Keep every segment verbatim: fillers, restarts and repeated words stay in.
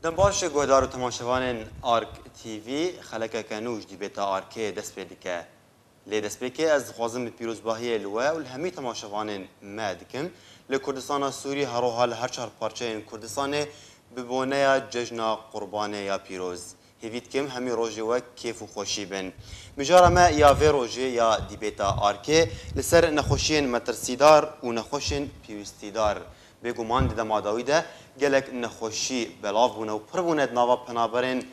Dem baş guhdar û temaşevanên Ark T V, xelekeke nû ji dîbêta Arkê dest pê dike. Lê destpêkê ez dixwazim bi pîrozbahiyê li we û li hemî temaşevanên me dikim. Li Kurdistana Sûrî, her wiha li her çar parçeyên Kurdistanê bi boneya cejna Qurbanê ya pîroz. Hêvî dikim hemî rojê we kêf û xweşî bin. Mijara me ya vê rojê ya dîbêta Arkê li ser nexweşiyên metirsîdar û nexweşên pêwîstîdar. Bêguman di dema dawî de gelek nexweşî belav bûne û pir bûne di nava penaberên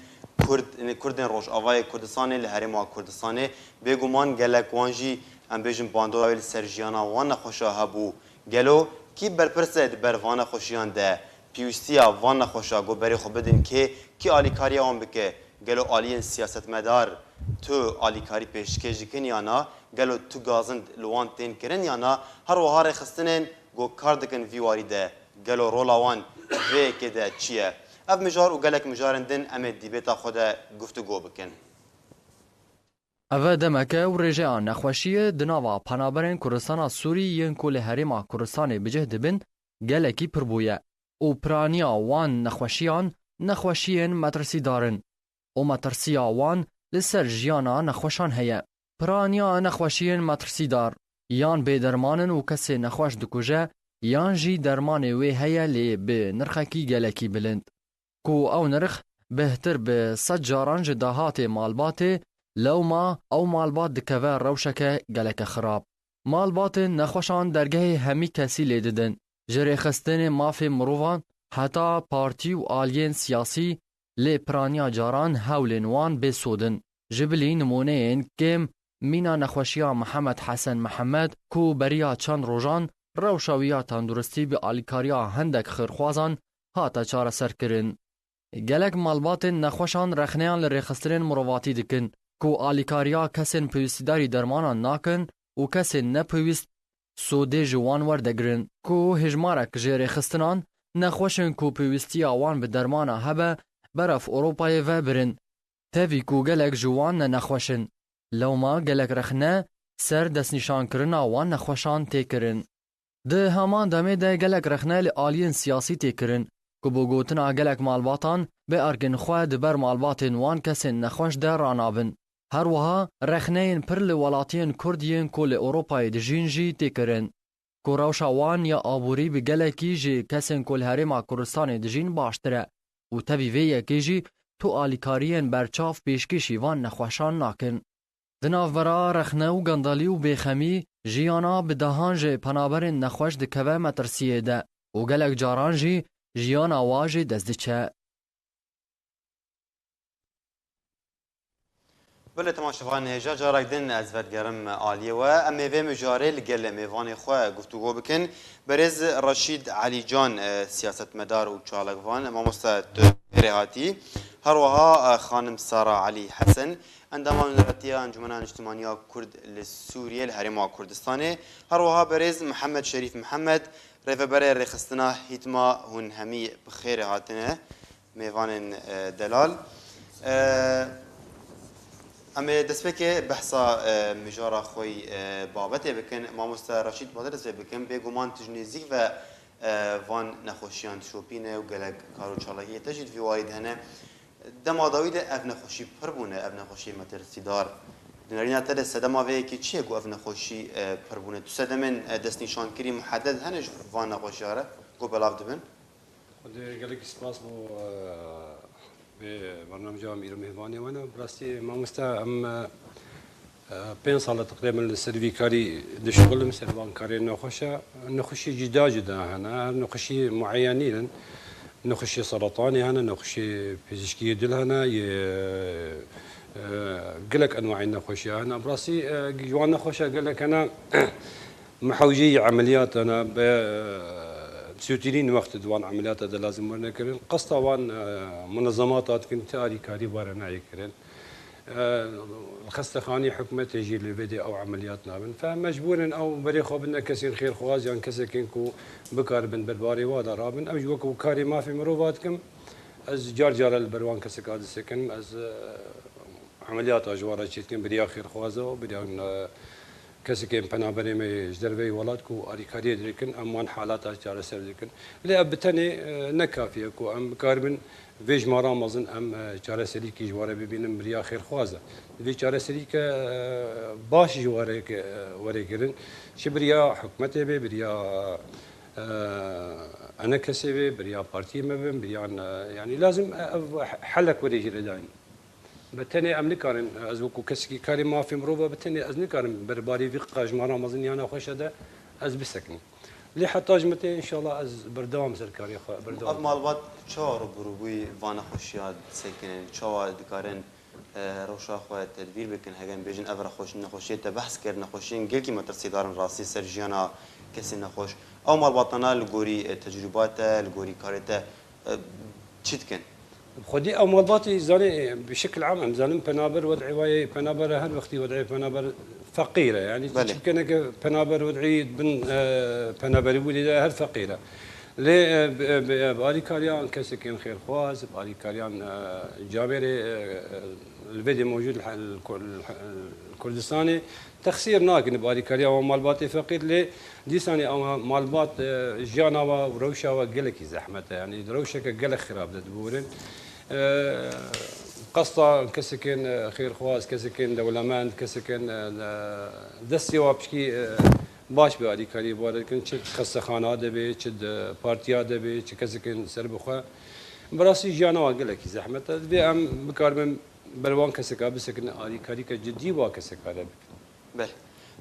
Kurd, Kurdên Rojavayê Kurdistanê li Herêma Kurdistanê. Bêguman gelek wan jî, em bêjin, bandora wê li ser jiyana wan nexweşa hebû. Gelo kî berpirs e di ber van nexweşiyan de? Pêwîstiya van nexweşa ku berê xwe bidin kê, kî alîkariya wan bike? Gelo aliyên siyasetmedar tu alîkarî pêşkêş dikin ya na? Gelo tu gazind li wan tên kirin ya na? Her wiha rêxistinên ku kar dikin vî warî de, gelo rola wan vê yekê de çi ye? Ev mijar û gelek mijarên din em ê dîbêta xwe de guftûgo bikin. Ev demeke û rêjeya nexweşiyê di nava penaberên Kurdistana Sûrî yên ku li Herêma Kurdistanê bi cih dibin, gelekî pir bûye û piraniya wan nexweşiyan, nexweşiyên metirsîdar in û metirsiya wan li ser jiyana nexweşan heye. Piraniya nexweşiyên metirsîdar yan bêderman in û kesê nexweş dikuje, yan jî dermanê wê heye lê bi nirxekî gelekî bilind. Ku ew nirx bêhtir bi sed caran ji dahatê malbatê, lewma ew malbat dikeve rewşeke geleke xirab. Malbatên nexweşan dergehê hemî kesî lê didin. Ji rêxistinê mafê mirovan heta partî û aliyên siyasî, lê piraniya caran hewlên wan bê sod in. Ji bilî nimûneyên kêm, mîna nexweşiya Mihemed Hesen Mihemed ku beriya çend rojan rewşa wî ya tenduristî bi alîkariya hindek xêrxwazan hate çareserkirin. Gelek malbatên nexweşan rexneyan li rêxistinên mirovatî dikin ku alîkariya kesên pêwîstîdarî dermanan nakin û kesên nepêwîst sodê ji wan werdegirin. Ku hêjmarek ji rêxistinan nexweşên ku pêwîstiya wan bi dermana hebe berev Ewropayê ve birin, tevî ku gelek ji wan ne nexweş in. Lewma gelek rexne ser destnîşankirina wan nexweşan tê kirin. Di heman demê de gelek rexne li aliyên siyasî tê kirin ku bi gotina gelek malbatan bê erkên xwe di ber malbatên wan kesên nexweş de ranabin. Her wiha rexneyên pir li welatiyên Kurd yên ku li Ewropayê dijîn jî tê kirin ku rewşa wan ya aborî bi gelekî ji kesên ku li Herêma Kurdistanê dijîn baştir e û tevî vê yekê jî tu alîkariyên berçav pêşkêşî van nexweşan nakin. Di navbera rexne û gendelî û bêxemî, jiyana bi dehan ji penaberên nexweş dikeve metirsiyê de û gelek caran jî jiyana wa jê dest diçe. Belê temaşevan, hêja carek din ez vedigerim aliyê we. Em ê vê mijarê li gel mêvanê xwe guftûgo bikin. Berêz Reşîd Elîcan, e, siyasetmedar û çalakvan, mamoste tu rê hatî. Her wiha, e, xanim Sara Elî Hesen, endama Nûneratiya Encûmena Niştimanî ya Kurd li Sûriyê, li Herêma Kurdistanê. Her wiha berêz Mihemed Şerîf Mihemed, rêveberê rêxistina Hîtma, hûn hemî bi xêrê hatine. Mêvanên, e, delal. E, em ê destpêkê behsa, e, mijara xwe yî, e, babetê bikin. Mamoste Reşîd, ma te dest pê bikim. Bêguman tu ji nêzîk ve, e, van nexweşiyan dişopîne û gelek kar û çalakiyê te jî di vî warî de hene. Dema dawî de ev nexweşî pir bûne, ev nexweşiyê metirsîdar. Di nerîna te de sedema vê yekê çi ye ku ev nexweşî, e, pir bûne? Tu sedemên, e, destnîşankirî muhedded hene ji van nexweşiya re ku belav dibin? Xwedê gelekî spas bo, e, vê bernameca em îro mêvanê we ne. Bi rastî mamoste em, e, e, pênc sal e teqrîben li ser vî karî dişuxilim, ser van karê nexweşa. Nexweşî cuda cuda hene, her nexweşî mueyen nînin. Nexweşî seretanê hene, nexweşî pizîşkiyê dil hene, yê, e, gelek enwayên nexweşiya hene. Bi rastî, e, ji wan nexweşa gelek hene. Mihewceyî emeliyatana bi, e, sûtirîn wext di wan emeliyata de lazim werne kirin. Qesta wan, e, munezemata dikin, ti alîkarî were nayê kirin. E, xestexanî hikûmetê jî li vê dê ew emeliyat nabin. Fe mecbûr in ew berê xwe bidine kesên xêrxwaz yan kesekên ku bikaribin berbarê wa de rabin. Ew jî wekî karê mafê mirova dikim. Ez car cara li ber wan keseka disekinim. Ez, e, emeliyata ji wan re çêdikim, beriya xêrxwaza û beriya, e, Kesekên penaberê me ji derveyî welat ku alîkariyê dikin, em wan halata çareser dikin. Lê ev bi tenê, e, ne kafî ye ku em bikaribin vê jimara mezin em, e, çareserîkî ji ware bibînin, bi riya xêrxwaz e. Divê çareserîke, e, baş ji ware ke, e, were kirin. Çi bi riya hikûmetê be, bi riya, e, enekesê be, bi riya partiyê me bin, bi riya, e, yanî lazim, e, ev helek were jê re dayîn. Bi tenê em nikarin, ez wekî kesekî karê mafê mirov e, bi tenê ez nikarim berbarî vî qajmara mezin ya nexweşe de ez bisekinîm. Lê heta ji min tê, înşallah ez berdewam ser karê xwe berdewam. Ev malbat çawa rûbirûbûyî van nexweşiya disekinin? Çawa dikarin, e, rewşa xwe tedbîr bikin? Heger em bêjin ev rexweş-, nexweşiyê te behs kir, nexweşiyên gelkî metirsîdar in rastî ser jiyana kesên nexweş. Ew malbatana li gorî, e, tecrûba te, li gorî karê te, e, çi dikin? Xwedî ew malbatî zanê, bi şekil am em zanin penaber wed'ê wayê penaber her wextî wed'ê penaber feqîr e. Yani Belê. Çi bikeneke penaber wed'î bin, e, penaberî wî de her feqîr e. Lê, e, bi, bi, bi alîkariyan kesekên xêrxwaz, bi alîkariyan, e, camêrê, e, e, li vê de mewcûd li, li, li Kurdistanê, texsîr nakin bi alîkariya wan malbatê feqîr, lê dîsanê ew malbat, e, jiyana wa û rewşa wa gelekî zehmet e. Yanî di rewşeke gelek xirab de diborin. E, qesta kesekên, e, xêrxwaz, kesekên dewlemend, kesekên, e, destê wa pişkî, e, baş bi alîkariyê bi wa re dikin. Çi xestexana de be, çi di partiya de be, çi kesekên serbixwe. Bi rastî jiyana wa gelekî zehmet e. Divê em bikaribin ber wan keseka bisekinin, alîkarîke cidî wa keseka re bikin. Belê.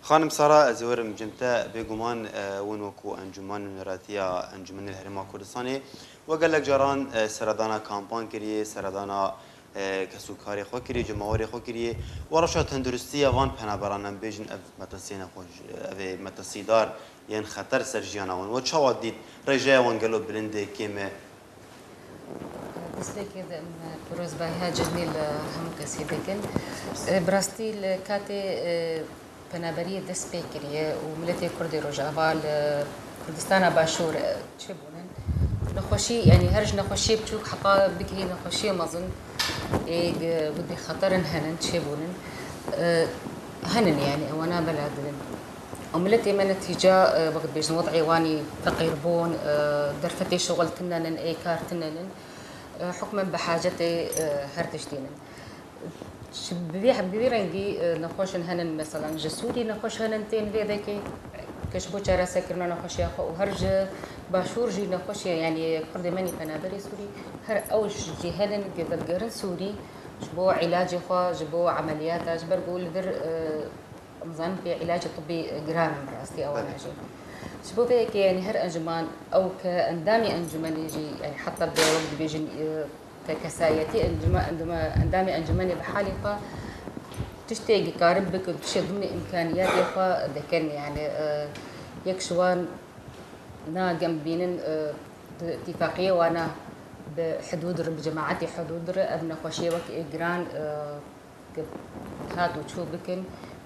Xanim Sara, ez ê werim cem te. Bêguman, e, hûn wekû Encûmen Nûneratiya Encûmenê li Herêma Kurdistanê we gelek caran, e, seredana kampan kiriye, seredana, e, kesûkarê xwe kiriye, cemawerê xwe kiriye. We rewşa tenduristiya van penaberan, em bêjin, ev metirsiyên xwe, ev ê metirsîdar yên xeter ser jiyana wan. We çawa dît? Rêjeya wan gelo bilind e, kêm e? Destpêkê de em pirozbahiya cejnê li hemû kesî dikin. E, bi rastî li katê, e, penaberiyê dest pê kiriye û miletê Kurdê Rojava li Kurdistana Başûr, e, çêbûnin. Nexweşî, yanî her ji nexweşiyê biçûk heta bigihî nexweşiyê mezin ê, e, bi bêxeterin henin, çêbûnin. E, henin, yanî ewana bela dibin. Û miletê me netîca, e, wek dibêjin, wed'ê wan î feqîrbûn, e, derfetê şixul tune nin, ê kar tune nin, e, hukmen bi hacetê, e, her tiştî nin. Ji bi vî, bi vî rengî, e, nexweşin henin, meselan, ji Sûrî nexweş henin tên vê dekê, ke ji bo çareserkirina nexweşiya xwe û her ji Başûr jî nexweşê, yanî Kurdê me nî penaberê Sûrî, her ew jî henin, ke vedigerin Sûrî, ji bo îlacê xwe, ji bo emeliyata, ji ber ku li vir, e, Em zanin pê îlacê tibbî giran in, bi rastî ewana Belê. Jî. Ji bo vê yekê, yanî her encûman, ew ke endamê encûmenê jî, yanî heta bi wek dibêjin, e, ke kesayetî encûme-, encûme-, endamê encûmenê bi halê xwe tiştê dikarin bikin, tiştê dimnê îmkaniyatê xwe dikin, yanî, e, yek ji wan na gem bînin, e, di îtîfaqiyê wana bi hidûd re, bi cemaetê hidûd re, ev nexweşiyê wek ê giran, e, Ke hat û çû bikin,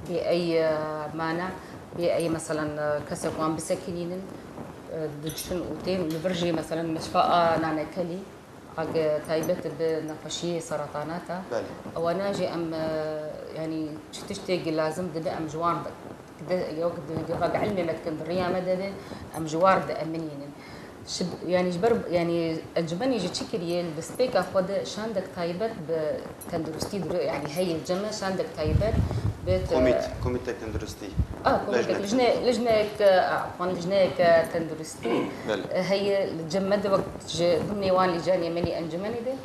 bê ey, e, mana, bê ey, meselan, e, kesek wan bisekinînin, e, diçin û tên li vir jî, meselan, meşfa a nanekelî, a ge taybet bi nexweşiyê seretanata. Belê. Ewana jî em, e, yanî çi tiştê gi lazim dibe em ji wan re, de, yok, di, di, di ilmê me dikin, di riya me de be, em ji wan re dieminînin. Şib-, yanî ji ber, yanî encûmenê jî çi kiriye, li destpêka xwe de şandek taybet bi tenduristî diri, yanî heye li cem me şandek taybet bi te- Komît, komîte tenduristî. Ah, komîtek, Lejne. Lijne, lijneyek, ah, afwan, lijneyek tenduristî, Belê. Heye li cem me de wek ji dimnê wan lîcanê me nî encûmenê de.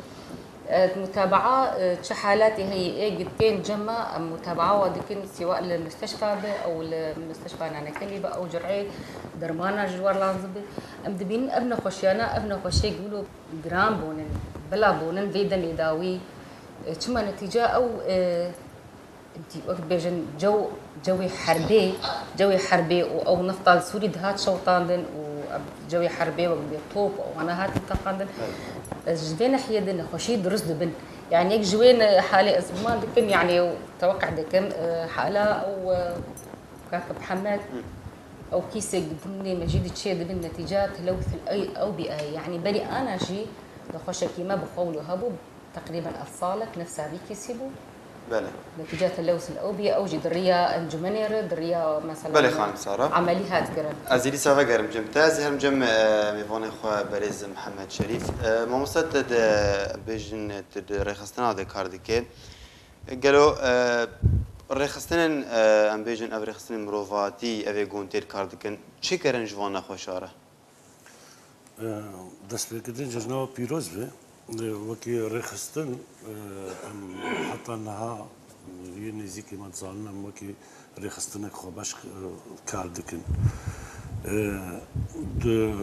E, mutabaa, e, çi halatê heye, ê gi tên cem me, em mutabaa wa dikin, sîwa li misteşfa be, ew li misteşfa nanekelî be, ew cureyê dermana ji war lazim be. Em dibînin ev nexweşiyana, ev nexweşiyê gi wilo giran bûnin, bila bûnin vê demê dawî. E, çima netîca ew, e, Wek dibêjin, cew, cewê herbê, cewê herbê û ew nefta li Sûrî dihat şewitandin û ev cewê herbê wek bê top û wana hatin teqandin. Evet. Ez ji vê nehiyê de nexweşî dirust dibin. Yani yek ji wê ne halê ez guman dikim, yani ew teweqe dikim, e, hala ew, e, kak Mihemed, Hı. ew kîsek dimnê me jî diçê dibin netîca telewth ew, ew bîayê. Yani berî ana jî nexweşekî me bi xwe wilo hebû, teqrîben ev salek nefsa vî kîsî bû. Belê. Netîce telewis li ew bî, ew jî di riya encûmenê re, di riya mesela Belê, xanim Sara. emelî hat kirin. Ez êdî seve gerim cem te, ez herim cem e, mêvanê xwe berêz Mihemed Şerîf. E, mamoste, te di, em bêjin, tu di rêxistina de kar dike. Gelo e, rêxistinên, e, em bêjin, ev rêxistinên mirovatî, ev ê ku hûn têr kar dikin, çi kirin ji van nexweşa re? Destpêkirin cejna we pîroz be. Wekî rêxistin, em heta niha yê nêzîkî me dizanin, em wekî rêxistinek xwebeş kar dikin. Di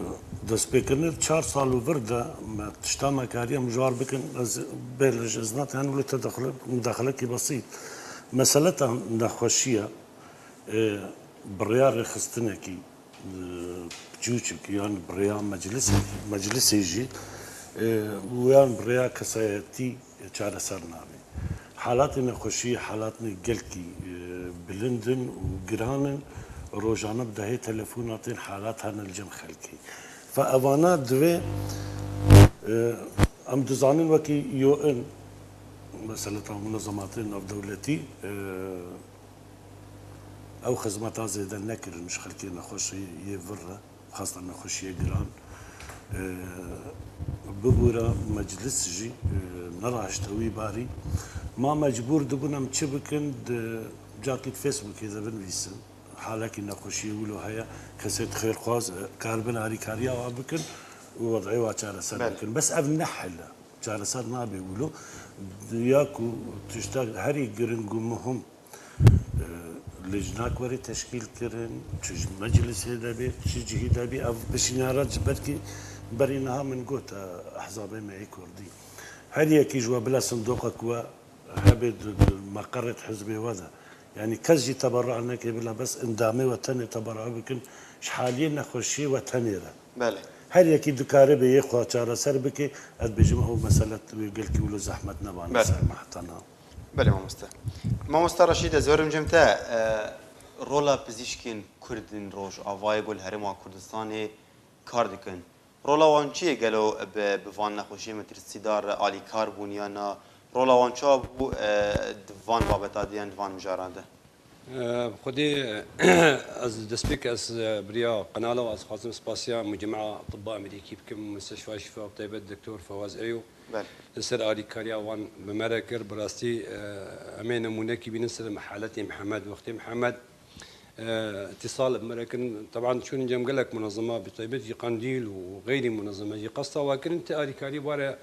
destpêkirinê çar sal û vir de me tişta me kariye em ji war bikin, ez bêlej ez nateyan wilo te daxile, mudaxilekî besît. Mesele te nexweşiye, bi rêya rêxistinekî, e, piçûçik yan bi rêya meclisekî, meclisê jî, e, û yan bi rêya kesayetî çareser nabe. Halatê nexweşiyê halatnê gelkî, e, bilind in û giran in. Rojane bi dehê telefona tên halat hene li cem xelkê. Fe evana divê, e, em dizanin wekî U N, mesela tam munezematên navdewletî, e, ew xizmeta zêde nekirin ji xelkê nexweşî yê vir re, xasta nexweşiyê giran. E, bibûre meclis jî, e, nerahişte wî barî. Ma mecbûr dibûn em çi bikin, di cakî di Facebookê de binivîsin. Halekî nexweşiyê wilo heye, kesê xêrxwaz, e, karibin alîkariya wa bikin û wed'ê wa çareser Belê. bikin. Bes ev ne hel e. Çareser nabe wilo. Ya ku tiştek herî giring û muhim, e, lêcnak were teşkîl kirin, çi ji meclisê de bê, çi cihî de bê, ev pişînara ji belkî berî niha min got, e, ehzabê me yê kurdî. Her yekî ji we bila sindoqek we hebe di, di meqerê di hizbê we de. Yanî kes jî teberru neke bila bes endamê we tenê teberru bikin, ji haliyê nexweşiyê we tenê re. Belê. Her yekî dikare bê yê xwe çareser bike, ez dibêjim ew mesele wê gelkî wilo zehmet nebane Belê. ser me heta niha. Belê mamoste. Mamoste Reşîd, ez werim cem te, e, rola pizîşkên Kurd in Rojavayê ku li Herêma Kurdistanê kar dikin. Rola wan çi ye gelo bi, bi van nexweşiyê metirsîdar alîkar bûn ya na? Rola wan çawa bû, e, di van babeta de yan di van mijaran de? Xwedê ez destpêk ez biriya qenala ez xwazim spasiya Mucema Tibba Amerîkî bikim, Musteshfa Şifa bi taybet Doktor Fawaz Eyo Belê. li ser alîkariya wan bi me re kir. Bi rastî em ê nemûnekî bînin ser haletê Mihemed. Wextê Mihemed îtisal bi me re kirin, teban çûn cem gelek munezema bi taybet jî Qendîl û xeyrî munezeme jî qesta wa kirin ti alîkarî bare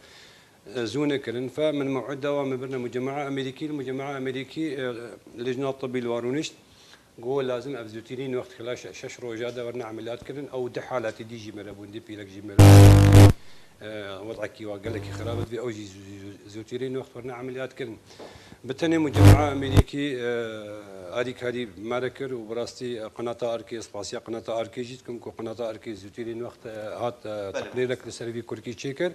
zû nekirin. Fe min mew'id dawa min birine mucema'a Amerîkî, li mucema'a Amerîkî, e, lêjna tibbî li wa rûnişt. Got lazim ev zûtîrîn wext xila şe-, şeş roja de werine emeliyat kirin. Ew du halatî dî jî me re bûn, du pîrek jî me re bûn. E, wed'ekî wa gelekî xirab dibê, ew jî zû-, zû-, zûtîrîn wext werine emeliyat kirin. Bi tenê mucema'a Amerîkî, e, alîkarî me re kir û bi rastî, e, qenata Arkê, spasiya qenata Arkê jî dikim ku qenata Arkê zûtîrîn wext, e, hat, e, teqrîrek li ser vî kurkî çêkir.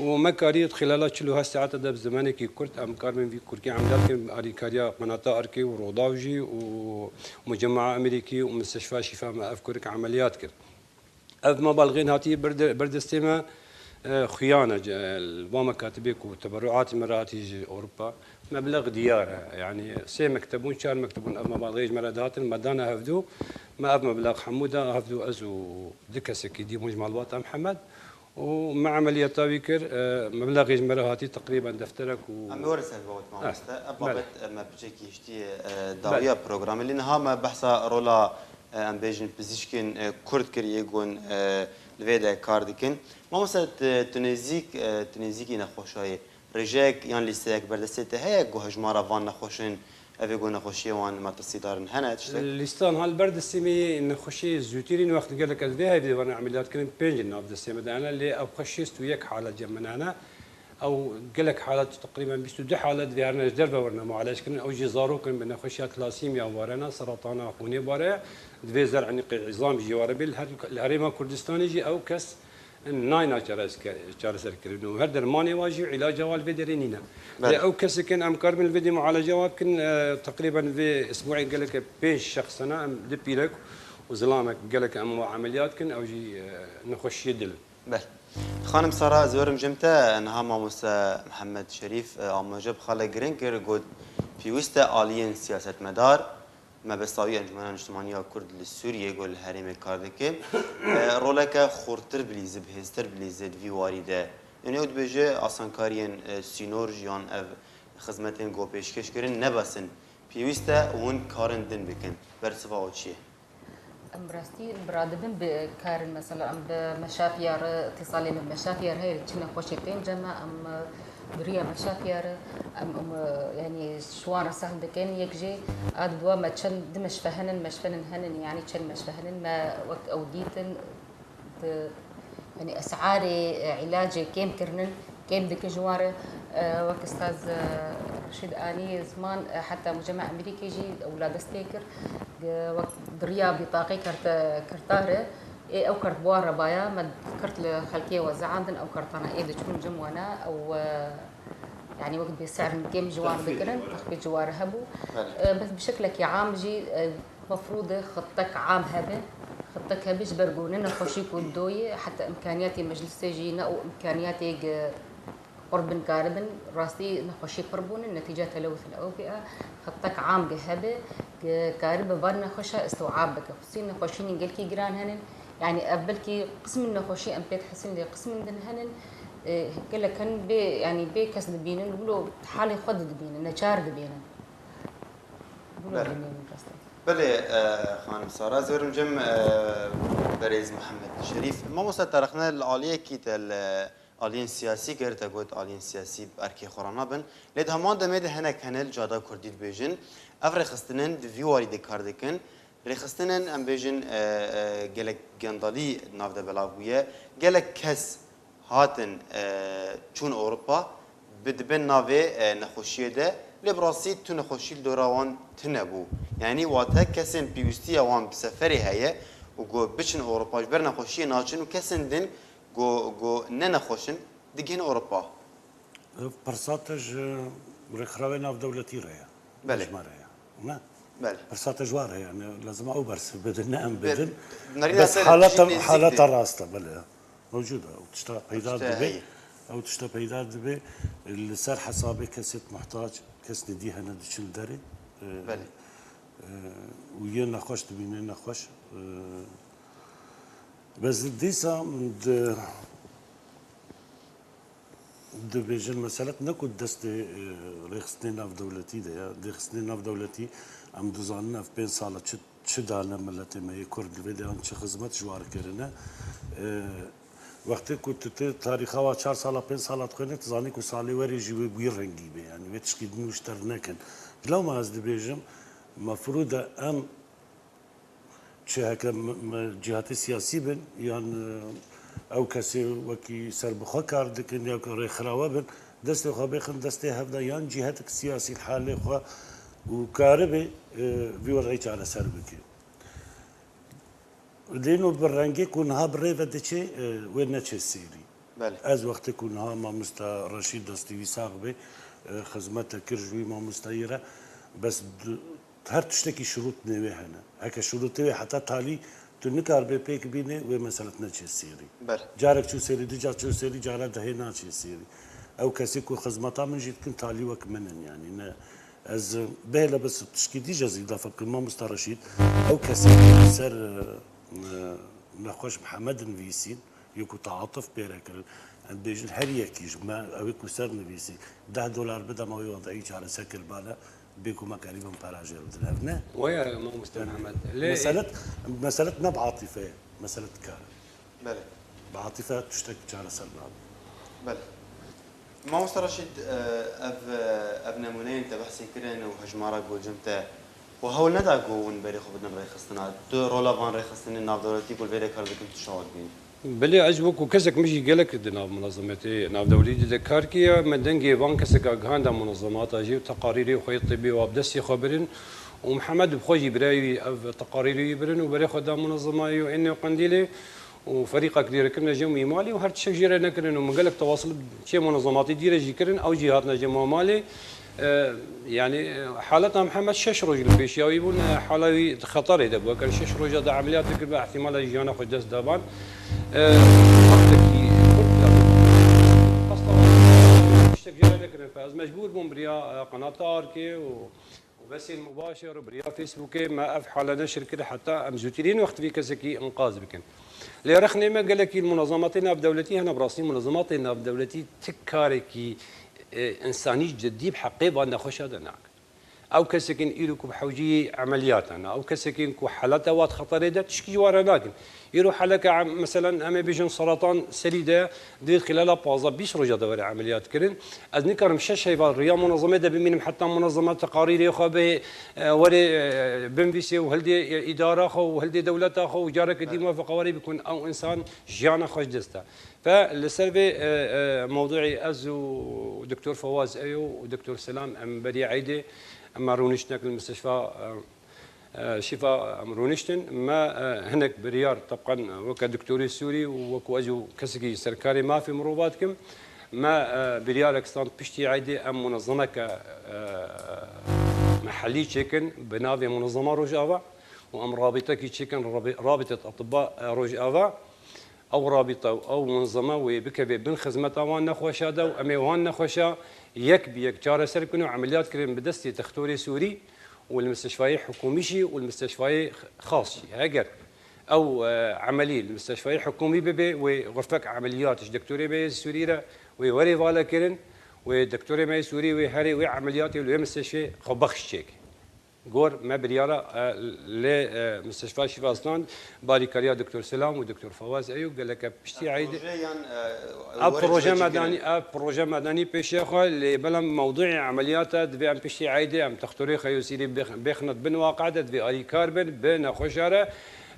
Û me karî di xilala çil û heşt saete de bi zimanekî kurt em karibin vî kurkî emeliyat kirin. Alîkariya qenata Arkê û Rodaw jî û mucema'a Amerîkî û Musteshfa Şifa me ev kurik emeliyat kir. Ev mebalxên hatî ber de-, ber destê me, e, xuyan e, ce-, li va mekatibê ku teberruatê me re hatî ji Ewropa. Meblex diyar e. Yanî sê mekteb bûn, çar mekteb bûn, ev mebalxê ji me re dihatin, me dane hevdû. Me ev meblex hemû da hevdû, ez û du kesekî dî bûn ji malbata Mihemed. Û me emeliyata wî kir, e, meblexê ji me re hatî teqrîben defterek û Em ê werin ser babet mamoste. Ev Belê. babet, e, me piçekî hiştiye, e, dawiya programê. Lê niha me behsa rola, e, em bêjin pizîşkên, e, kurd kiriye, gon, e, li vê de kar dikin. Mamoste, tu, tu nêzîk, e, tu nêzîkî nexweşayê. Rêjeyek yan lîsteyek berdestê te heye ku hejmara van nexweşên, ev ê ku nexweşiyê wan metirsîdar in, hene tiştek? Lîstan hal ber destê me yê nexweşê zûtîrîn wext gelek ez vê hevdê werine emeliyat kirin, pênc nav destê me de hene, lê ev xwe şêst û yek halet cem min hene. Ew gelek halet, teqrîben bîst û du halet vê herine ji derve werine mualej kirin. Ew jî zarok in bi nexweşiya tlasîmya warene, seratana xûnê bare, divê zer'enîqê îzam jî ware bê. Li her, li Herêma Kurdistanê jî ew kes nayna çareske-, çareser kirin û her dermanê wa jî îlaca wa li vê derê nîne. Belê. Lê ew kesek in em karibin li vê dê mualeca wa bikin, e, teqrîben vê isbuê geleke pênc şexs hene, em du pîrek û zilamek gelek em wa emeliyat kin, ew jî, e, nexweşiyê dil in. Belê. Xanim Sara, ez werim cem te, niha mamoste Mihemed Şerîf, e, amaje bi xale giring kir, got, Pêwîst e aliyên siyasetmedar, mebesta wî Encûmena Niştimanî ya Kurd li Sûriyê ku li herêmê kar dike, e, roleke xurtir bilîze, bihêztir bilîze di vî warî de. Yanî ew dibêje asankariyên, e, sînor yan ev xizmetên ku pêşkêş kirin nebesin. Pêwîst e hûn karên din bikin. Bersiva we çi ye? Em bi rastî bi radibin bi karin, mesela em bi meşafiya re, îtîsalê me bi meşafiya re heye, çi nexweşê tên cem me, em, e, bi riya meşafiya re, em, em, e, yanî ji wan re sehil dikin, yek jê a diduwa me çend di meşfe henin, meşfenin henin, yanî çend meşfe henin, me wek ew dîtin, di, yanî esarê, e, îlacê kêm kirinin, kêm dikin ji wan re, e, wek Ustaz, e, Reşîd anî ziman, e, heta Mucema Amerîkê jî ewla dest pê kir. Di, wek di riya bîtaqê kerte, kerta re, ê ew kert bi wan re baya, me kert li xelkê we zeandin, ew kertana ê diçûn cem wana, ew, e, yanî wek bê serin kêm ji wan re dikirin, texfîf ji wan re hebû. Belê. E, bes bi şeklekî am jî, e, Mefrûd e xittek am hebe, xittek hebe ji ber ku ne nexweşî ku doyê, heta imkaniyatê meclisê jî ne û imkaniyatê ge qurb bin karibin, rastî nexweşî pir bûne, netîca telewis li ew pê a, xittek am ge hebe, ge karibe van nexweşa istiwab bike. Xusî nexweşînên gelkî giran henin, yanî ev belkî qismin nexweşî em pê dihesîn lê qismin din henin, e, gelek henin bê, yanî bê kes dibînin, wilo halê xwe didibînin, neçar dibînin. Bûne Belê. Belê, e, xanim Sara, ez werim cem, e, berêz Mihemed Şerîf. Mamoste Tarix, ne li aliyekî te li aliyên siyasî kir, te got aliyên siyasî bi erkê xwe re nabin. Lê di heman demê de hinek hene li cihada kurdî dibêjin. Ev rêxistinên di vî warî de kar dikin. Rêxistinên, em bêjin, e, e, gelek gendalî di nav de belav bûye. Gelek kes hatin, e, çûn Ewropa, bi, dibin navê, e, nexweşiyê de, lê bi rastî tu nexweşî li dora wan tune bû. Yanî wate kesên pêwîstiya wan bi seferê heye û ku biçin Ewropa ji ber nexweşiyê naçin û kesên din ku, ku ne nexweş in, digihên Ewropa. Ev pirsa te ji rêkxirawê navdewletî re ye. Belê. Ji me re ye. Ne? Belê. Pirsa te ji wan re ye. Yani, lazim e ew bersiv bidin, ne em Be-, bidin. Bes haleta, haleta rast e, belê. Mewcûd e. Ew tişta peyda dibe. Ew tişta peyda dibe. Li ser hesabê kesêt muhtac, kesê dî hene diçin derê. E, Belê. e, û yê nexweş dibîne nexweş. E, bes dîsa di Dibêjin meselet ne ku destê, e, rêxistinê navdewletî de ye. Rêxistinê navdewletî em dizanin ev pênc sala çi, çi dane miletê me yê Kurd li vê deyan çi xizmet ji wan kirine. E, wextê ku tu, tu tarîxa wa çar sala, pênc sala dixwêne, tu zanî ku salê werê jî wê bi wî rengî be. Yani wê tişkî din û ji te re nekin. Lewma ez dibêjim, mefrûd e em Çi heke me, me cîhatê siyasî bin yan, e, ew kesê wekî serbixwe kar dikin ya ku rêxirawe bin, destê xwe bêxin destê hev de yan cîhetek siyasî li halê xwe û karibe, e, vî wereyî çareser bike. Lê no bi rengê ku niha bi rê ve diçe, e, wê neçe sêrî. Belê. Ez wextê ku niha mamosta Reşîd destî wî sax be, e, xizmet te kir ji wî mamostayî re, bes du-, her tiştekî şirût nêwê hene. Heke şirûtê wê heta talî tu nikaribê pêk bînê, wê meselet neçê sêrî. Belê. Carek çû sêrî, du car çû sêrî, cara dehê naçê sêrî. Ew kesê ku xizmeta min jî dikin talî wek min in, yanî ne. Ez, e, bihêle bes tişkî dî jî ez îdafe bikim, mamosta Reşîd, ew kesê ku ser, e, e, nexweş Mihemed nivîsîn, Yê ku teatuf pê re kirin, em dibêjin her yekî ji me, ew ê ku ser nivîsî, deh dolar bide me wê wadeyî çareser kiribane, bê ku me qerîbin pera jê re bidin. Ev ne? Waya mamoste Mihemed. Lê meselet, meselet ne bi atîfe ye, meselet kar e. Belê. Bi atîfe tiştek çareser nabe. Belê. Mamoste Reşîd, e, ev, e, ev nemûneyên te behsê kirin û hejmara ku cem te xwe hewl neda ku hûn berê xwe bidin rêxistina. Tu rola van rêxistinên navdewletî ku li vê de kar dikin tu çawa dibînî? Belê, ez wekî kesek, min jî gelek di nav munezemetê navdewletî de kar kiriye. Me dengê van keseka gihanda munezemata jî û teqarîrê xwe yê tibî wa bi destê xwe birin. Û Mihemed bi xwe jî birayê wî ev teqarîrê wî birin û berê xwe da munezemayê û ênê Qendîlê. û ferîqek lêrekirin cem wî malê û her tiştek jê re nekirin û min gelek tewasil çê munezematê dî re jî kirin, ew jî hatine cem wî malê. E, yanî, e, haleta Mihemed şeş roj li pêşiya wî bûn, e, hala wî di xeterê de bû. Eger şeş roja de emeliyat kiribe, ihtimala jiyana xwe dest daban. E, wextekî kurt, qesta tiştek jê re nekirin. Ez mecbûr bûm bi riya, e, qenata Arkê û, û Besîl Mubaşir û bi riya Facebookê me ev hale neşir kir heta em zûtirîn wext vî kesekî inqaz bikin. Lê rexnê me gelekî munezematê navdewletî hene, bi rastî munezematê navdewletî ti karekî, e, însanî cidî bi heqê van nexweşa de nakin. Ew kesekî îro ku bi hewcî emeliyat hene, ew kesekî ku helata wan xeterê de tişkî ji wan re nakin. Îro heleke em, meselen, em ê bêjin seratan serî de, divê xilala pazdeh bîst roja de were emeliyat kirin. Ez nikarim şeş heyva riya munezemê de bimînim, heta munezeme teqarîrê xwe bê, e, were, e, binvîsê û hildê, e, îdara xwe û hildê dewleta xwe û careke dî muwefaqa were bikun. Ew însan jiyana xwe ji dest da. Fe li ser vê, e, e, mewduî ez û Doktor Fawaz Eyo û Doktor Selam em berî eydê em rûniştinek li misteşfa, e, e, şîfa em rûniştin. Me, e, hinek biryar tebqan weke doktorê Sûrî û wekû ez û kesekî serkarê mafê mirova dikim. Me, e, biryarek stand piştî eydê em munezemeke, e, mehellî çêkin bi navê Munezema Rojava û em rabîtekî çêkin rabi-, Rabîtet Atibba, e, Rojava. Ew rabîte û ew munzeme wê bikeve bin xizmeta wan nexweşa de û em ê wan nexweşa yek bi yek çareser bikin û emeliyat kirin bi destê textorê Sûrî û li mistişfayê hikûmî jî û li mistişfayê xas jî. Heger ew, e, emelî li mistişfayê hikûmî bibe, wê xurfek emeliyat ji doktorê me yê Sûrî re wê werê vale kirin, wê doktorê me yê Sûrî wê herê wê emeliyatê li wê mistişfê xwebexş çêke. Gor me biryara, e, lê, e, Mistişfa Şîfa Stand, barîkariya Doktor Selam û Doktor Fawaz Eyo geleke piştî eydê. Proje yan, e, Ev proje medanî, ev proje medanî pêşiya xwe, lê belem mewduî emeliyata divê em piştî eydê em textorê xeyosîrî bêx-, bêxnet bin waqe de divê alîkar bin, bi nexweşa re,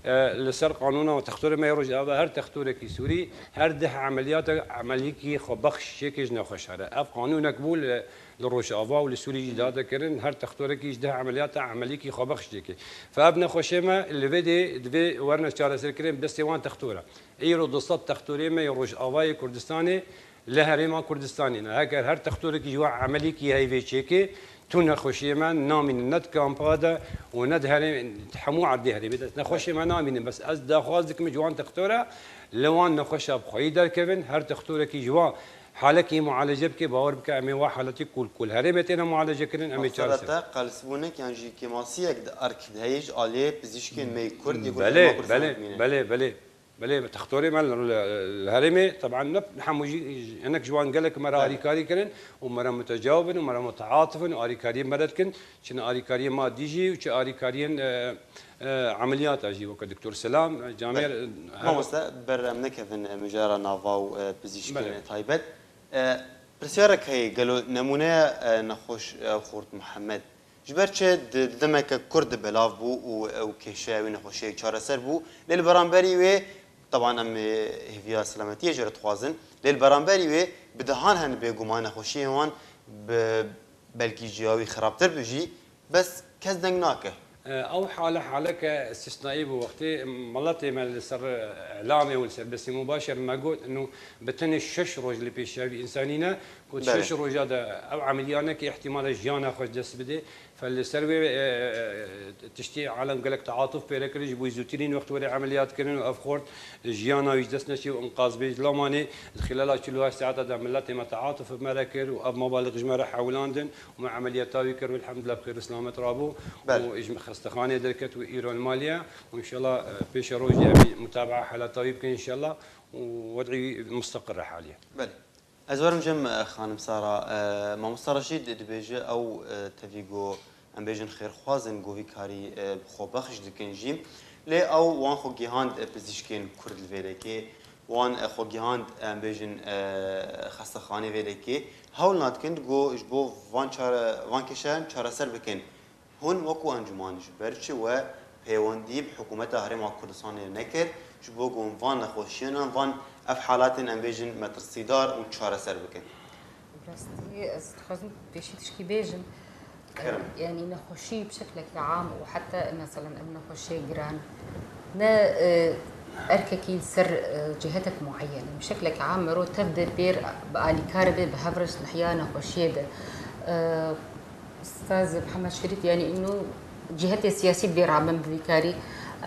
e, li ser qanûna textorê me yê Rojava her textorekî Sûrî her deh emeliyata emelîkî xwebexş çêkê ji nexweşa re. Ev qanûnek bû li li Rojava û li Sûrî jî dihate kirin, her textorekî ji deh emeliyata emelîkî xwebexş çêke. Fe ev nexweşê me li vê dê divê werine çareserkirin bi destê wan textora. Îro du sed textorê me yê Rojavayê Kurdistanê li herêma Kurdistanê ne. Heger her textorekî ji wan emelîkî heyvê çêke, tu nexweşiyê me namînin ne di kampa de û ne di herê-, hemû erdê herêmê de. Nexweşê me namînin. Bes ez daxwaz dikim ji wan textora li wan nexweşa bi xweyî derkevin, her textorekî ji wan halekî mualece bike, bawer bike, em ê wa haletî ku li herêmê têne mualece kirin, em ê çareser. Te qelsbûnek yan jî kêmasiyek di erk de heye ji aliyê pizîşkên me yê Kurd yê ku Belê, herêma Kurdistanê belê, dibîne. Belê, belê. Belê, textorê me li, li, li herêmê, teban ne hemû jî, hinek ji wan gelek me re Belê. Alîkarî kirin û me re mutecawib in û me re muteatif in û alîkariyên me re dikin. Çi ne alîkariyên madî jî û çi alîkariyên, e, e, emeliyata jî, weke Doktor Selam, e, Camêr, Belê. E, her Mamoste, ber em nekevin, e, mijara nava û, e, pizîşkên Belê. Taybet. E, pirsyarek heye, gelo nemûneya, e, nexweş, e, Xort Muhammed ji ber çi di, di demeke kurt de belav bû û ew kêşeya wî nexweşiyek çareser bû, lê li beramberî wê, teban em, e, hêviya selametiyê jê re dixwazin, lê li beramberî wê bi dehan hene bêguman nexweşiyên wan bi belkî ji ya wî xirabtir bi jî, bes kes deng nake. E, ew hale haleke îstîsnaî bû. Wextê miletê me li ser îlamê û li ser Besîm Mubaşir me got, inu bi tenê şeş roj li pêşiya vî însanî ne, ku Belê. Şeş roja de ew emeliyat neke, îhtîmal e jiyana xwe ji dest bide. Fe li ser wê, e, e, tiştê alem gelek teatuf pê re kirin, ji bo zûtirîn wext were emeliyat kirin û ev xort jiyana wî ji dest neçê û inqaz bê. Ji Lamanê di xilala çil û heşt saeta de miletê me teatuf bi me re kir û ev mabaliq ji me re hewlandin. û me emeliyeta wî kir û elhamdulillah bi xêr û selamet rabû Belê. Û ji xestexanê derket û îro li malê ye û înşallah, e, pêşerojê em ê mutabaa helata wî bikin înşallah û wed'î wî mustaqir e haliye. Belê. Ez werim cem, e, xanim Sara, e, mamosta Reşîd dibêje ew, e, tevî go em bêjin xêrxwazin go vî karî, e, bi xwe bexş dikin jî. Lê ew wan xwe gihand, e, pizîşkên Kurd li vê dekê. Wan, e, xwe gihand, em bêjin, e, xestexanê vê dekê. Hewl nadikin go ji bo van çare-, van kêşeyan çareser bikin. Hûn wekû encûman ji ber çi we peywendî bi hikûmeta Herêma Kurdistanê nekir, ji bo ku hûn van nexweşiyên an, van ev halatên em bêjin metirsîdar û çareser bikin? Bi rastî ez dixwazim pêşî tişkî bêjim. Kerem. Yanî nexweşî bi şeklekî am û heta mesela ev nexweşiyê giran ne, e, erkekî li ser, e, cihetek mueyen e. Bi şeklekî am mero tev de pêr bi alîkar be, bi hev re ji nihiya nexweşiyê de. E, Ustaz Mihemed Şerîf, yanî îno cihetê siyasî bê rabin bi vî karî.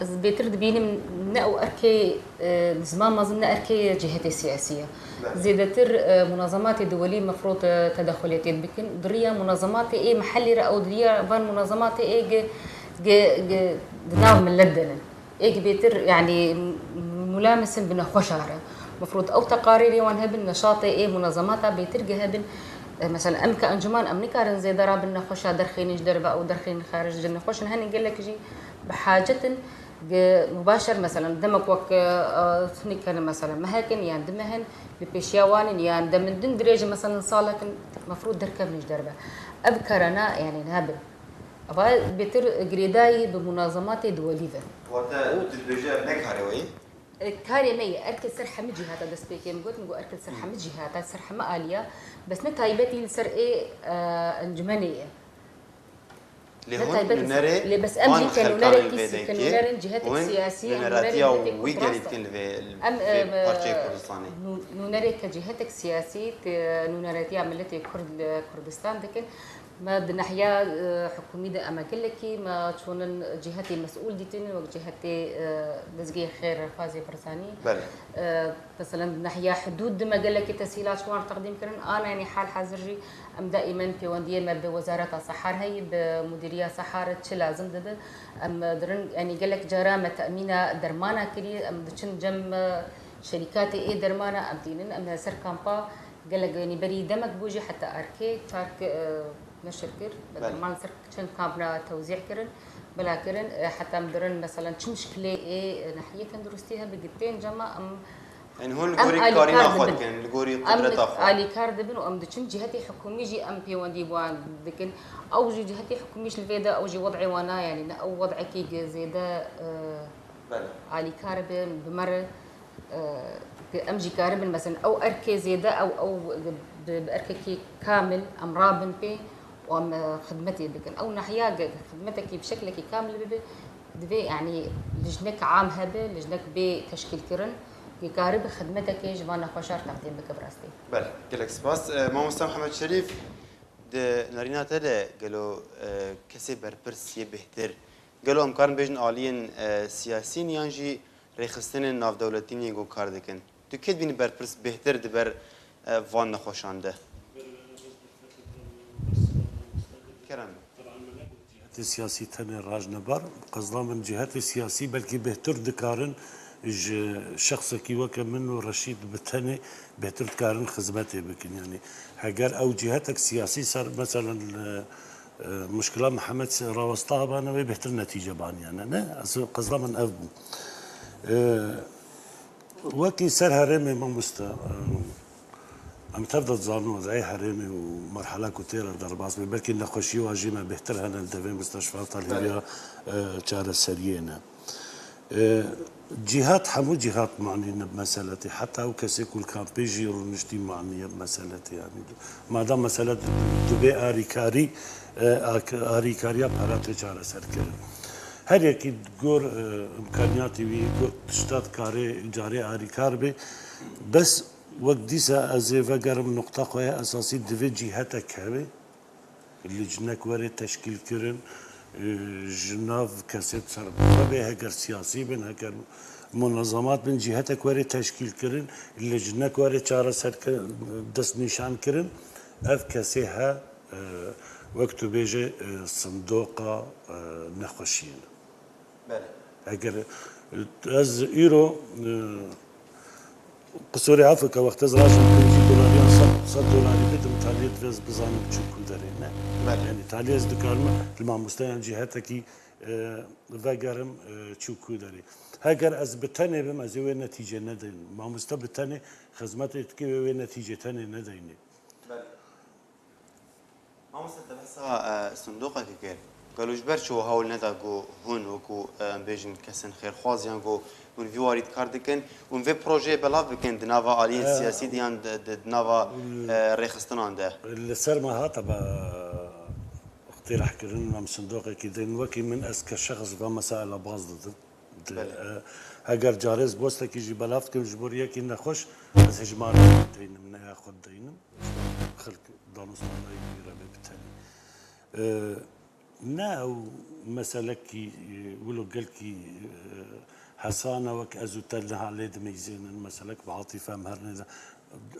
Ez bêtir dibînim ne ew erkê, e, ziman mezin ne erkê cihete siyasî ye. Belê. Zêdetir, e, munazematê duwelî mefrût, e, tedexulê tê dibikin. Bi riya munazematê ê mehellî re ew di riya van munazematê ê gi, gi, gi di nav milet de ne. Ê gi bêtir, yanî, mulamis in bi nexweşa re. Mefrût ew teqarêrê wan hebin, neşatê ê munazemata bêtir gi hebin. E, mesela em ke encûman em nikarin zêde rabin nexweşa derxînin ji derve ew derxînin xarij ji nexweşin henin gelek jî bi hacet in. Ge-, mubaşer, mesela, demek wek, e, e, hinek hene, mesela, mehek in yan du meh in, bi pêşiya wan in, yan demindin dirêj in, mesela, salek in, mefrûd derkevin ji derve. Ev kerena, yanî, hebin. Eva bêtir girêdayî bi munazematê duwelî ve. Wate tu dibêje ev ne karê we ye? E, karê me ye. Erke ser hemî cîhata dest pê kêm got, min got, erke ser hemî cîhata, ser hemî aliya, bes ne taybetî li ser ê, e, encûmenê ye. Lê Ne hûn taybet nûnerê lê bes em van jî ke xelkanên nûnerek vê kî, ke dengê, nûnerin cihetek hûn siyasî, em nûnerê nûneratiya miletê wî Kurd gelî rast e. Dikin li vê, em, vê em, parçeyê Kurdistanê. Nû-, nûnerê ke cihetek siyasî, te nûneretiya miletê Kurd li Kurdistan dikin. Me di nehiya, e, hikûmî de em e gelekî, me çûnin cihetê mesûl dîtin, wek cihetê, e, Dezgehê Xêr Rêxazê Barzanî. Belê. E, Mesela, di nehiya hidûd de me gelekî tesîlat ji wan re teqdîm kirin. Ana, yanî hal hazir jî em daîmen pêwendiyê me bi Wezareta Sehar heye, bi Mudîriya Sehar çi lazim dibe. Em dirin, yanî gelek cara me temîna dermana kiriye. Em diçin cem, e, şerîkatê ê dermana, em tînin. Em li ser kampa gelek, yanî berî demek bû jî heta arkê çar ki, e, neşir kir. Belê. Derman ser çend kampna tewzî kirin, bila kirin, e, heta em dirin, meselen, çi mişkilê ê, e, nehiyê tenduristî hebe, gi tên cema em, Em hûn li em gorî karî alîkar karîna xwe dibin. Dikin, li gorî Em qudreta xwe. Alîkar dibin û em diçin cihetê hikûmî jî em pêwendî bi wan dikin. Ew jî cihetê hikûmî jî li vê de, ew jî wed'ê wana, yanî ne ew wed'ekî gi zêde, e, Belê. Alîkar be, bi me re, e, em jî karibin, mesela, ew erkê zêde, ew, ew bi, bi erkekî kamil em rabin pê û em, e, xidmetê bikin. Ew nehiya ge-, xidmetekî bi şeklekî kamil bibe, divê, yanî, lijnek am hebe, lijnek bê teşkîlkirin, ku karibe xidmetekê ji van nexweşa re teqdîm bike bi rastî. Belê, gelek spas. E, Mamosta Mihemed Şerîf, di nerîna te de gelo, e, kesê berpirs yê bêhtir, gelo em karin bêjin aliyên, e, siyasî ne yan jî rêxistinên navdewletî ne yên ku kar dikin? Tu kê dibînî berpirs bêhtir di ber, e, van nexweşan de? Kerem. Cihetê siyasî tenê rajne bar. Qezda min cihetê siyasî belkî bêhtir dikarin ji şexsekî weke min û Reşîd bi tenê bêhtir dikarin xizmetê bikin. Yanî heger ew cihetek siyasî ser, meselen, e, e, muşkila Mihemed rawesta hebane wê bêhtir netîce baniyane. Ne? Ez qezda min ev bû. E, Wekî ser herêmê mamoste, em tev de dizanin wez'ê herêmê û merhela ku tê re derbas be, belkî nexweşî wan jî me bêhtir hene, li devê mistişfa Belê. Hêviya, e, çareseriyê ne. E, cîhat, hemû cîhat manî ne meseletê. Heta ew kesê ku li kampê jî rûniştî manî ye meseletê. Yanî madem mesele di-, divê arîkarî, e, ak-, arîkariya pera tê çareserkirin. Her yekî gor, e, îmkaniyatê wî, gor tişta dikarê carê arîkar bê. Bes wek dîsa ez ê vegerim nuqta xwe ya esasî, divê cîhetek hebe. Licnek were teşkîlkirin, e, ji nav kesê serbixwe be, heger siyasî bin, heger munazemat bin, cîhetek were teşkîlkirin, licnek were çareserkirin, destnîşankirin. Ev kesê he, e, wek tu bêje, e, sindoqa, e, nexweşiyê ne. Belê. Eger, e, ez îro, e, qisûrê afika wextê ez rajim pêncî dolariyan sed, sed dolarî bidim, taliyê divê ez bizanim çi ku derê ne. Belê. Yanî taliyê ez dikarim li mamosteyan cîhetekî, e, vegerim, e, çi ku derê. Heger ez bi tenê bim, ez ê wê netîcê nedeynim. Mamoste bi tenê xizmetê dike, wê wê netîcê tenê nedeyne. Belê. Mamoste, te behsa, e, sindoqekê kir. Gelo ji ber çi we hewl neda ku hûn wekû, e, em bêjin kesên xêrxwaz yan ku hûn vî warî kar dikin, hûn vê projeyê belav bikin di nava aliyên E, siyasî de yan di, di, di nava, e, rêxistinan de? Li ser me hate be iqtîrehkirin, em sindoqekî din. Wekî min ez ke şexs ve mesaila baz didim. Di, Belê. E, heger carê ez postekî jî belav dikim ji bo yekî nexweş, ez hejmarek dideynim, ne ya xwe dideynim. Xelk danûstandayî wî re bê bi tenê. E, ne ew meselekî, e, wilo gelkî, e, Esana wek ez û te niha lê dimeyzênin, meselek bi atîfe em her nêde.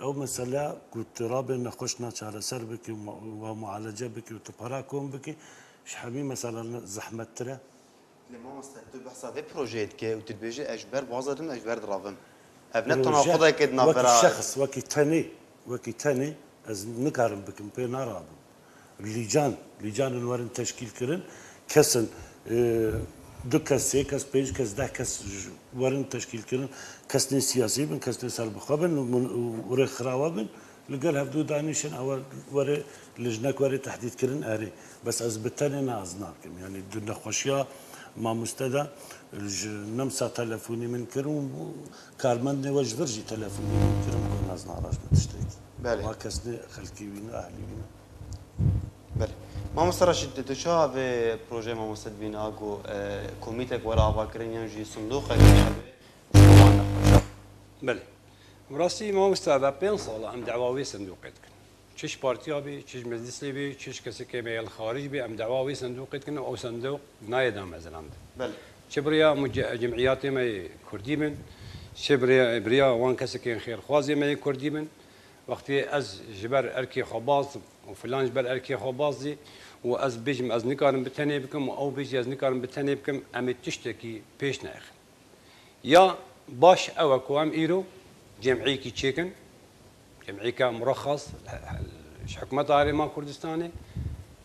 Ew mesele ku tu rabê nexweşna çareser bikî û mu-, û mualece bikî û tu para kom bikî, ji hemî mesele zehmettir e. Lê mamoste, tu behsa vê projeyê dike û tu dibêjî, "Ez ji ber baza dim, ez ji ber diravim." Ev ne tena Proje xwedayeke di wekî navbera şexs, wekî tenê, wekî tenê ez nikarim bikim, pê narabim. Lîcan, lîcanin werin teşkîl kirin, kesin, e, du kes, sê kes, pênc kes, deh kes ji werin teşkîl kirin, kesnê siyasî bin, kesnê serbixwe bin û, û rêxirawe bin, li gel hevdû danîşin, ew were lijnek were tehdîd kirin, erê. Bes ez bi tenê ne, ez nakim. Yanî di nexweşiya mamoste de ji nemsa telefonî min kir û karmendê we ji vir jî telefonî min kirin ku ez naraş bi tiştekî. Belê. Wa kesnê xelkê wî ne, ehlî wî ne. Belê. Mamoste Reşîd, tu çawa vê projeyê mamoste dibîne, a ku, e, komîtek were avakirin yan jî sindoqek hebe? Belê. Bi rastî mamoste, eve pênc sal e em dawa wê sindoqê dikin. Çi ji partiya bê, çi ji meclisê bê, çi ji kesekê me yê li xarîc bê, em dawa wê sindoqê dikin û ew sindoq nayê damezilandin. Belê. Çi bi riya mu-, ce-, cemiyatê me yê kurdî bin, çi bi riya, bi riya wan kesekên xêrxwazê me yê kurdî bin, wextê ez ji ber erkê xwe baz dim û filan ji ber erkê xwe baz dî û ez bêjim ez nikarim bi tenê bikim û ew bêjî ez nikarim bi tenê bikim, em ê tiştekî pêş nexin. Ya baş ew e ku em îro cemiyekî çêkin, cemiyeke murexxas ji hikûmeta Herêma Kurdistanê,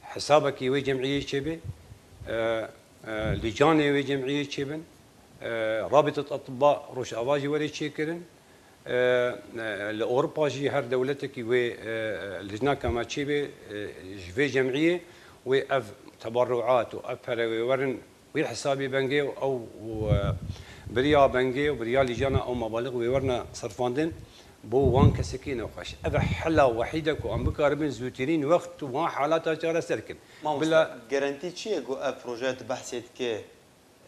hesabekî wê cemiyê çêbe, e, e, lîcanê wê cemiyê çêbin, e, Rabîtet Etibba Rojava jî were çêkirin, e, e, li Ewropa jî her dewletekî wê, e, e, lijneka me çêbe, e, ji vê cemiyê wê ev teberruat û ev pere wê werin wî hesabî bengê û ew û, e, biriya bengê û biriya lîcana ew mebalix wê werine serfandin bo wan kesekî nexweş. Ev e hela wehîd e ku em bikaribin zûtirîn wext wan halata çareser kin. Mamoste, Bila garantî çi ye ku ev projeya tu behsê dike,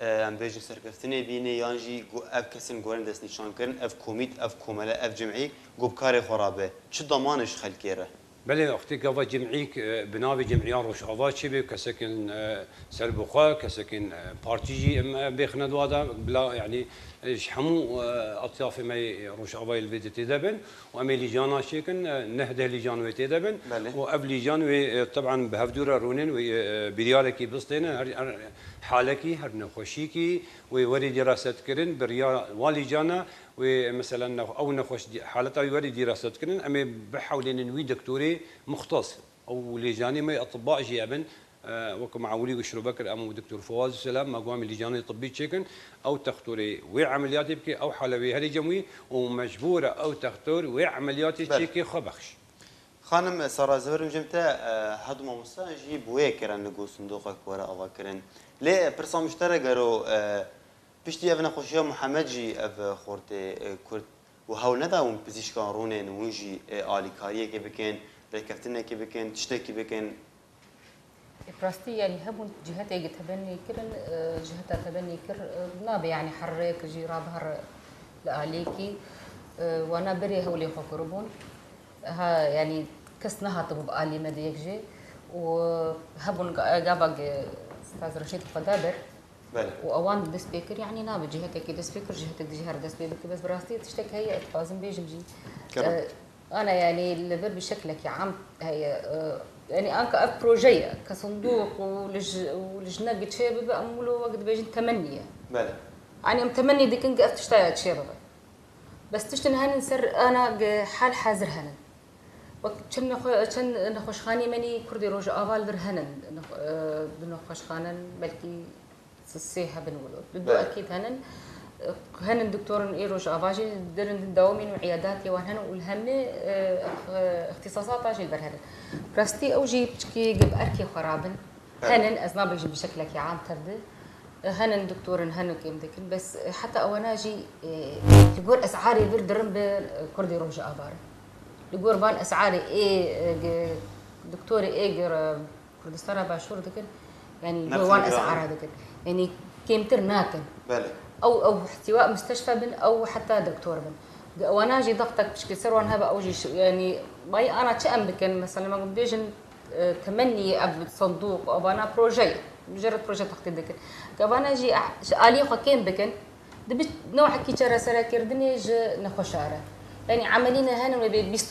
e, em bêjin serkeftinê bîne yan jî ku ev kesên ku werin destnîşankirin, ev komît, ev komele, ev cemî ku bi karê xwe rabe? Çi daman e ji xelkê re? Belê, wextê gava cemîk, e, bi navê Cemîya Rojava çêbe, kesekên, e, serbixwe, kesekên, e, partî jî em, e, bêxine di wa de, bila, yanî, e, ji hemû, e, etyafê me yê Rojavayê li vê de tê de bin û em ê lîcana çêkin, e, neh deh lîcan wê tê de bin Belê. û ev lîcan wê, e, teban bi hevdû re rûnin wê, e, biryarekî bistênin, her, her halekî, her nexweşîkî wê werî dîrasetkirin, bi riya wan lîcana Wê, meselen, nexwe-, ew nexweş dî-, haleta wî werî dîraset kirin, em ê bihewlênin wî doktorê muxtes. Ew lêcanê me yê etibba jî hebin, e, wek me ewilî û şirobe kir, em û Doktor Fawaz Selam, me got em ê lîcanê tibbî çêkin, ew textorê wê emeliyatê bike, ew hale wê herî cem wî û mecbûr e ew textor wê emeliyatê Belê. çêkê xwe bexş. Xanim Sara, ez werim cem te, e, hadu mamosta jî bi wê yekê re nigo sindoqek were ava kirin. Lê pirsa min ji te re gero, e, Piştî ev nexweşiya Muhammed jî ev xortê, e, kurt û hewl neda hûn pizîşkan rûnên hûn jî, e, alîkariyekê bikin, rêkeftinekê bikin, tiştekî bikin? Bi rastî, yanî hebûn cihetê gi tebennî kirin, e, ciheta tebennî kir, e, nabe, yanî her rêk jî rabe her li aliyekî, e, wana berê hewlê xwe kiribûn. Ha, yanî kes nehatibû bi alî me de yek jê û hebûn ga-, gava gi Staz Reşîd xwe da ber. Belê. Û ewan dest pê kir, yanî nabe cihetekî dest pê kir, cihetek dijî her dest pê bike. Bes bi rastî tiştek heye, ez dixwazim bêjim jî. Kerem. E, ana, yanî li vir bi şeklekî am heye. E, yanî anka ev proje ye, ke sindoq û lij-, û lijnek çê bibe, em wilo wek dibêjin temennî ye. Belê. Yanî em temennî dikin ke ev tişta ya çê bibe. Bes tiştin henin ser ana ge hal hazir henin. Wek çend nexwe-, çend nexweşxanê me nî Kurdê Rojava li vir henin, nex-, e, du nexweşxanen belkî sê hebin wilo. Du, du Belê. ekîd henin. E, henin doktorin ê Rojava jî dirin dawamîn û îyadatê wan henin û li hemê, e, ix-, ixtîsasata jî li vir henin. Rastî ew jî piçkî ge bi erkê xwe rabin. Henin, ez nabêjim bi şeklekî am tev de. Henin doktorin, henin kêm dikin, bes heta ewana jî, e, li gor esarê vir dirin bi, e, Kurdê Rojava re. Li gor van esarê ê, e, ge-, doktorê ê ge-, Kurdistana Başûr dikin, yanî li gor wan esara dikin. Yanî kêmtir nakin. Belê. Ew, ew siwa musteşfe bin, ew heta doktor bin. Ewana jî dextek pişkî ser wan hebe, ew jî şi-, yanî, bay ana çi em bikin? Mesela, me bêjin, e, temennî ev sandûq, evana proje ye. Mucerred proje textîr dikin. Ke evana jî, eh, ji aliyê xwe kêm bikin, Dibe newekî çareserekirdinê ji nexweşa re. Yanî emelîne hene wê bê bîst,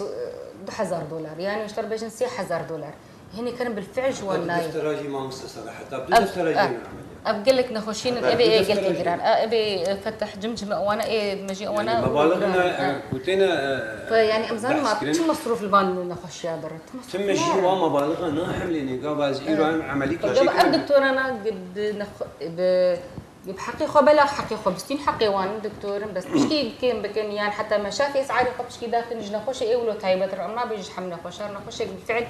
du hezar dolar. Yanî ji te re bêjin sê hezar dolar. Hinî kirin bilfiil ji wan nayê. Deftera jî mamoste Sara, heta bi Ev, deftera jî ev, emeliyat. Ev gelek nexweşî ne, Heta ev ê gelekî giran. Ev ê fetih cimcime wana, ê mejî wana. Yanî mebalig ne, e, kutêne, e, Fe, yanî em zanin behs ma kirin. Çi mesrûf li van nexweşiya dirit? Çi mesrûf Tim jî ne? Wan mebaliga nahemlêne, gava ez îro em emelî Gava ev doktorana bi, bi, bi Bi heqê xwe bela heqê xwe bistîn heqê wan in doktor in, bes pişkî kêm bikin, yan heta meşafê esarê xwe pişkî daxin ji nexweşê ê wilo taybet re, em nabêjin ji hem nexweşa, nexweşek bi fiil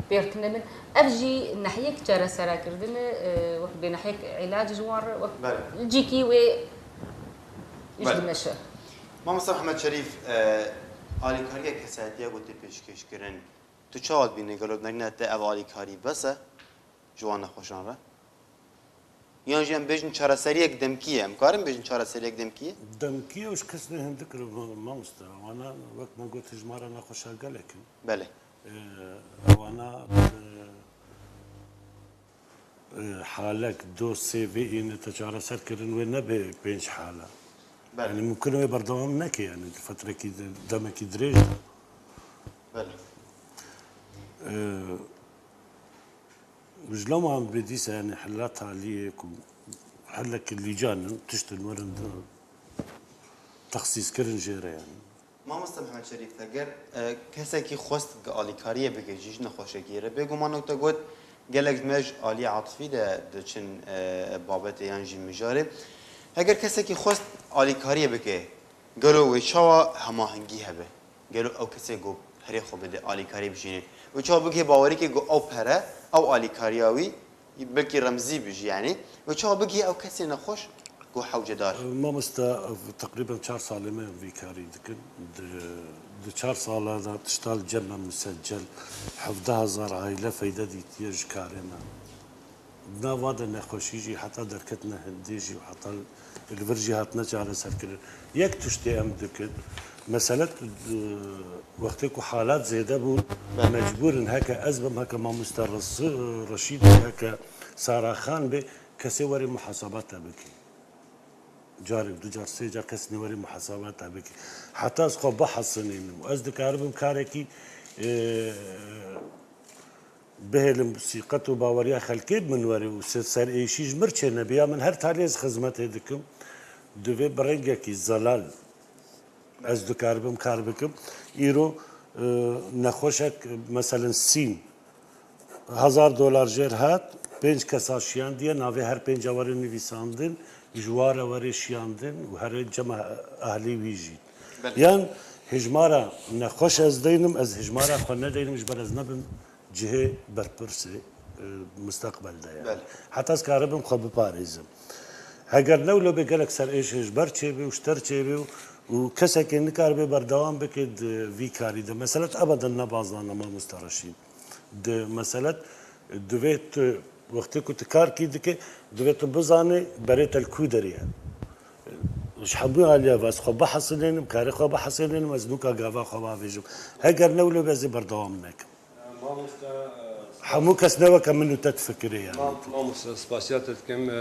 pêr tune bin. Ev jî nehiyek çareserakirine, e, wek bê nehiyek îlac ji wan re, wek Belê. Cîkî wê ji Belê. Dimeşe. Mamosta Mihemed Şerîf, e, alîkariya kesayetiya ku tê pêşkêş kirin, tu çawa dibînî, gelo bi nerîna te ev alîkarî bes e ji wan nexweşan re? Yan jî em bêjin çareseriyek demkî ye. Em karin bêjin çareseriyek demkî ye? Demkî ye û ji kes ne hindik re ma-, mamoste. Wana wek me got hijmara nexweşa gelek in. Belê. Ee, wana, e, e, halek, do sê vê êne te çareser kirin wê nebe pênc hala. Belê. Yani mumkin e wê berdewam neke yani di fetrekî de, demekî dirêj de. Belê. Ee, Ji loma em dibê dîsa, yanî hela taliyê ku helekî lîcan in, tiştin werin di texsîskirin jê re, yanî. Mamoste Mihemed Şerîf, eger, e, kesekî xwest gi alîkariyê bike jî, ji nexweşekî re, bêguman wek te got, gelek ji me ji aliyê atifî de diçin, e, babetê yan jî mijarê. Eger kesekî xwest alîkariyê bike, gelo wê çawa hemahengî hebe? Gelo ew kesê ku perê xwe bide, alîkarî bijîne, wê çawa bigihê bawerîkê ku ew pere, ew alîkariya wî, belkî remzî be jî, yanî, wê çawa bigihê ew kesê nexweş ku hewcedar? Mamoste, ev teqrîben çar salê me vî karî dikin. Di, di çar sala de tişta li cem me miseccel hevdeh hezar aîle feyde dîtiye ji karê me. Di nava de nexweşî jî heta derketine hindê jî û heta li vir jî hatine çareserkirin. Yek tiştê em dikin, mesele, e, wextê ku halat zêde bûn, Belê. Mecbûr in heke ez bim, heke mamoste Resi-, Reşîd bê, heke Sara Xan bê, kesê werê muhasebata bike. Carek, du car, sê car kes nêwerê muhasebata bike. Heta ez xwe bihesinînim û ez dikaribim karekî, e, bihêlim sîqet û baweriya xelkê bi min were û se-, serêşî ji mir çênebe ya min her talê ez xizmetê dikim. Divê bi rengekî zelal ez dikaribim kar bikim. Îro, e, nexweşek, meselen sîn, hezar dolar jêr hat, pênc kesa şiyandiye, navê her pênca were nivîsandin, ji wa re were şiyandin û here cema ehlê wî jî. Belê. Yan hijmara nexweş ez deynim, ez hijmara xwe nedeynim, ji ber ez nebim cihê berpirsê, e, musteqbel de yani. Belê. Heta ez karibim xwe biparêzim. Heger ne wilo bê gelek serêşê ji ber çêbê û ji ter çêbê û, û kesekê nikaribe berdewam bike di vî karî de. Mesele ebeden ne bazdan e mamoste Reşîd. Di mesele divê tu wextê ku tu kar kî dike, divê tu bizanî berê te li ku derê ye. Ji hemû aliyê ve ez xwe bihesilênim, karê xwe bihesilênim, ez nûka gava xwe bavêjim. Heger ne wilo be ez ê berdewam nekim. Mamoste, e, Hemû kes ne weke min û te difikirê yani. Ma-, mamoste, spasiya te dikim, e,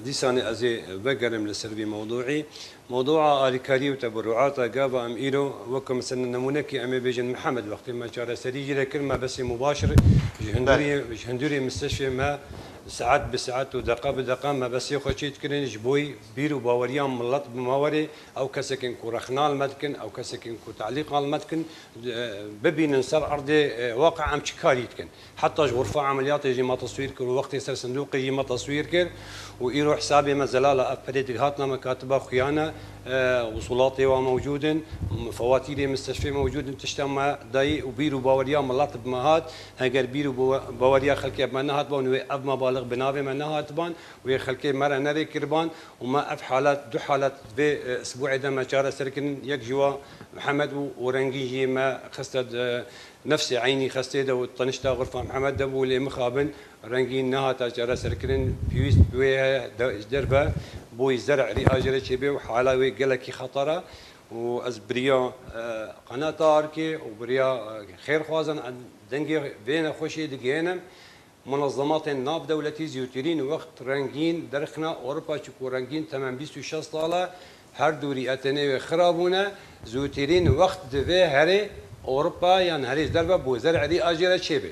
dîsanê ez ê vegerim li ser vî mewdûî. Mewdûa alîkarî û teberruata gava em îro, weke mesela nemûnekî em ê bêjin Mihemed, wextê me çareserî jî re kir, me besê mubaşir ji Belê. Hindûrê, ji hindûrê mistişfê me saet bi saet û deqa bi deqa me besê xwe çê dikirin, ji bo bîr û baweriya milet bi me were, ew kesekên ku rexna li me dikin, ew kesekên ku telîqa li me dikin, e, bibînin ser erdê, e, waqe em çi karî dikin. Heta ji xurfa emeliyatê jî me teswîr kir û wextê ser sindoqê jî me teswîr kir û îro hesabê me zelal e, ev perê dihatine me katiba xuya ne, e, wisulatê wa mewcûd in, fewatîrê mistişfê mewcûd in, tişta me dayî û bîr û baweriya milet bi me hat. Heger bîr û bawe-, baweriya xelkê bi me nehatban, wê ev mebalig bi navê me nehatiban, wê xelkê me re nerê kiriban û me ev halet, du halet vê, e, isbûê de me çareser kirin. Yek ji wa Mihemed bû û rengîn jî me xiste di, Nefsê eynî xestê de û tenişta xurfa Mihemed de bû, lê mixabin rengîn nehata çareserkirin, pêwîst bi wê heye de, ji derve boyî zer'rî a jê re çêbê û hala wê gelekî xeter e û ez bi riya, e, qenata arkê û bi riya, e, xêrxwazan, e, dengê vê nexweşiyê digihênim. Munezematên navdewletî zûtirîn wext rengîn derxina Ewropa, çiku rengîn temen bîst û şeş sal e, Her dûrî etenê wê xira bûne, zûtirîn wext divê herê Ewropa yan herê ji derve bo zer erî a jê re çêbe.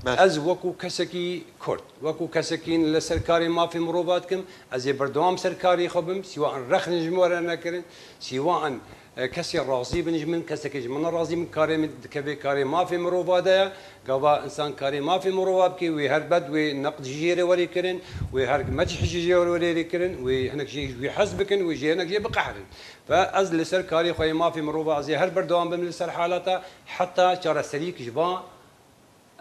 Belê. Ez wekû kesekî Kurd, wekû kesekî li ser karê mafê mirova dikim, ez ê berdewam ser karê xwe bim, sîwa an rexnin ji min were nekirin, sîwa an, e, kesê razî bin ji min, kesekê ji min nerazî bin, karê min dikeve karê mafê mirova de ye. Gava însan karê mafê mirova bike, wê her bed, wê neqd jî jê re werê kirin, wê her mecih jî jê re werê kirin, wê hinek jê ji wî hez bikin, wê jê hinek jê biqehrin. Ve ez li ser karê xwe yê mafê mirova ez ê her berdewam bim li ser halata, heta çareseriyek ji van,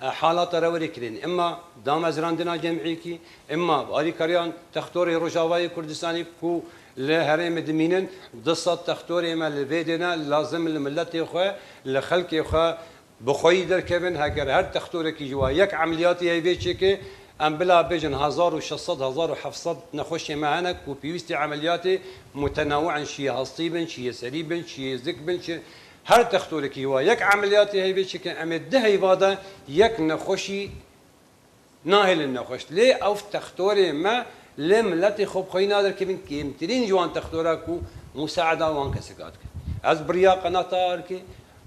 e, halata re werê kirin. Emma damezrandina cemîyekî, emma alîkariyan textorê Rojavayê Kurdistanê ku li herêmê dimînin, du sed textorê me li vê dêne lazim li miletê xwe, li xelkê xwe, bi xweyî derkevin, heger her textorekî ji wa yek emeliyatê heyvê çêke, em bila bêjin hezar û şeş sed, hezar û heft sed nexweşê me hene ku pêwîstî emeliyatê mutenawi'in, çi yê hestî bin, çi yê serî bin, çi yê zik bin, çi, her textorekî ji wa yek emeliyatê heyvê çêke, em ê di heyva de yek nexweşî nahêlin nexweş. Lê ew textorê me lê miletê xwe bi xweyî naderkevin, kêmtirîn ji wan textora ku musaeda wan keseka dikin. Ez bi riya qenata Arkê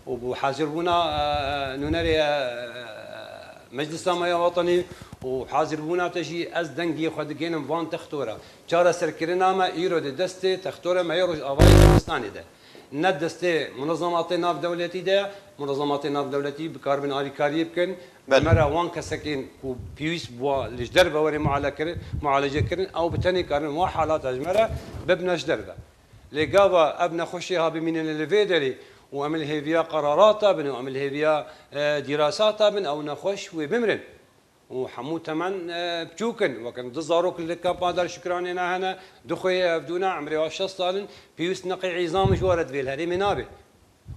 û bi hazîrbûna, e, nûnerê, e, Meclisa me ya Wetenî û hazîrbûna te jî ez dengê xwe digênim van textora. Çareserkirina me îro di destê textora me yê Rojavayê Kurdistanê de. Ne destê munezematê navdewletî de, munezematê navdewletî bikaribin alîkariyê bikin. Belê. Me re wan kesekên ku pêwîst bû li ji derve were muale kirin, mualece kirin, ew bi tenê karin wan halata ji me re bibine ji derve. Lê gava ev nexweşê ha bimînin li vê derê û em li hêviya qerarata bin û em li hêviya, e, dîrasata bin, ew nexweş wê bimirin. û hemû temen, e, biçûk in. Wek in du zarok li kampa Dar Şukranê ne hene, du xweyê hevdû ne, emrê wan şeş sal in, pêwîst neqê îzam ji we re divê, li herêmê nabe.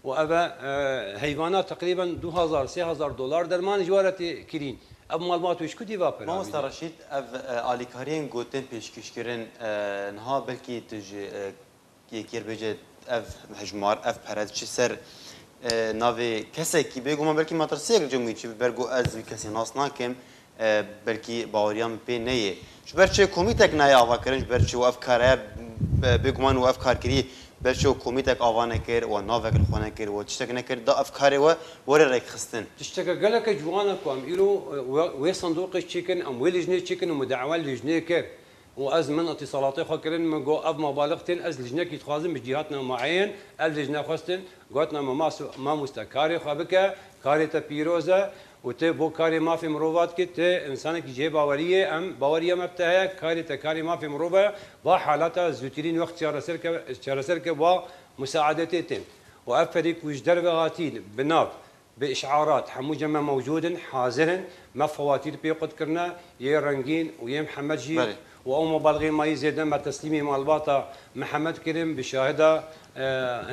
Û ev e, e, heyvana teqrîben du hezar, sê hezar dolar derman ji we re tê kirîn. Ev malbat wê ji ku dî va pera bîne? Mamosta Reşîd, ev, e, alîkariyên gotin pêşkêşkirin, e, niha belkî tu ji, e, Yekî bêje ev hejmar, ev pere diçe ser, e, navê kesekî, bêguman belkî metirsiyek li cem wî çi, ber ku ez wî kesê nas nakim, e, belkî baweriya min pê neyê. Ji ber çi komîtek nayê avakirin, ji ber çi û ev kare, e, bêguman û ev karkirî, ber çi û komîtek ava nekir, û navek li xwe nekir, û tiştek nekir, da ev karê we were rêkxistin. Tişteke geleke ciwan e ku em îro, e, we, wê sindoqê çêkin, em wê lijnê çêkin û min dawa lijnê kir. Û ez min îtîsalatê xwe kirin, min got, ev mabaliq tên, ez lijnekî dixwazim, bi cîhatna mueyen, ev lijne xwestin, gotina me, mas-, mamoste, karê xwe bike, karê te pîroz e û tu bo karê mafê mirova dikî, tu însanekî cihê baweriyê, em baweriya me bi te heye, karê te karê mafê mirova ye, va halata zûtirîn wext çareser ke, çareser ke va musaedetê tên. Û ev ferî ku ji derve hatîn, bi nav, Bi îşarat, hemû cem me mewcûd in, hazir in. Me fewatîr pê qut kirine, yê Rengîn û yê Mihemed jî. Belê. Û ew mebalixê mayî zêde me teslîmê malbata Mihemed kirin, bi şahida, e,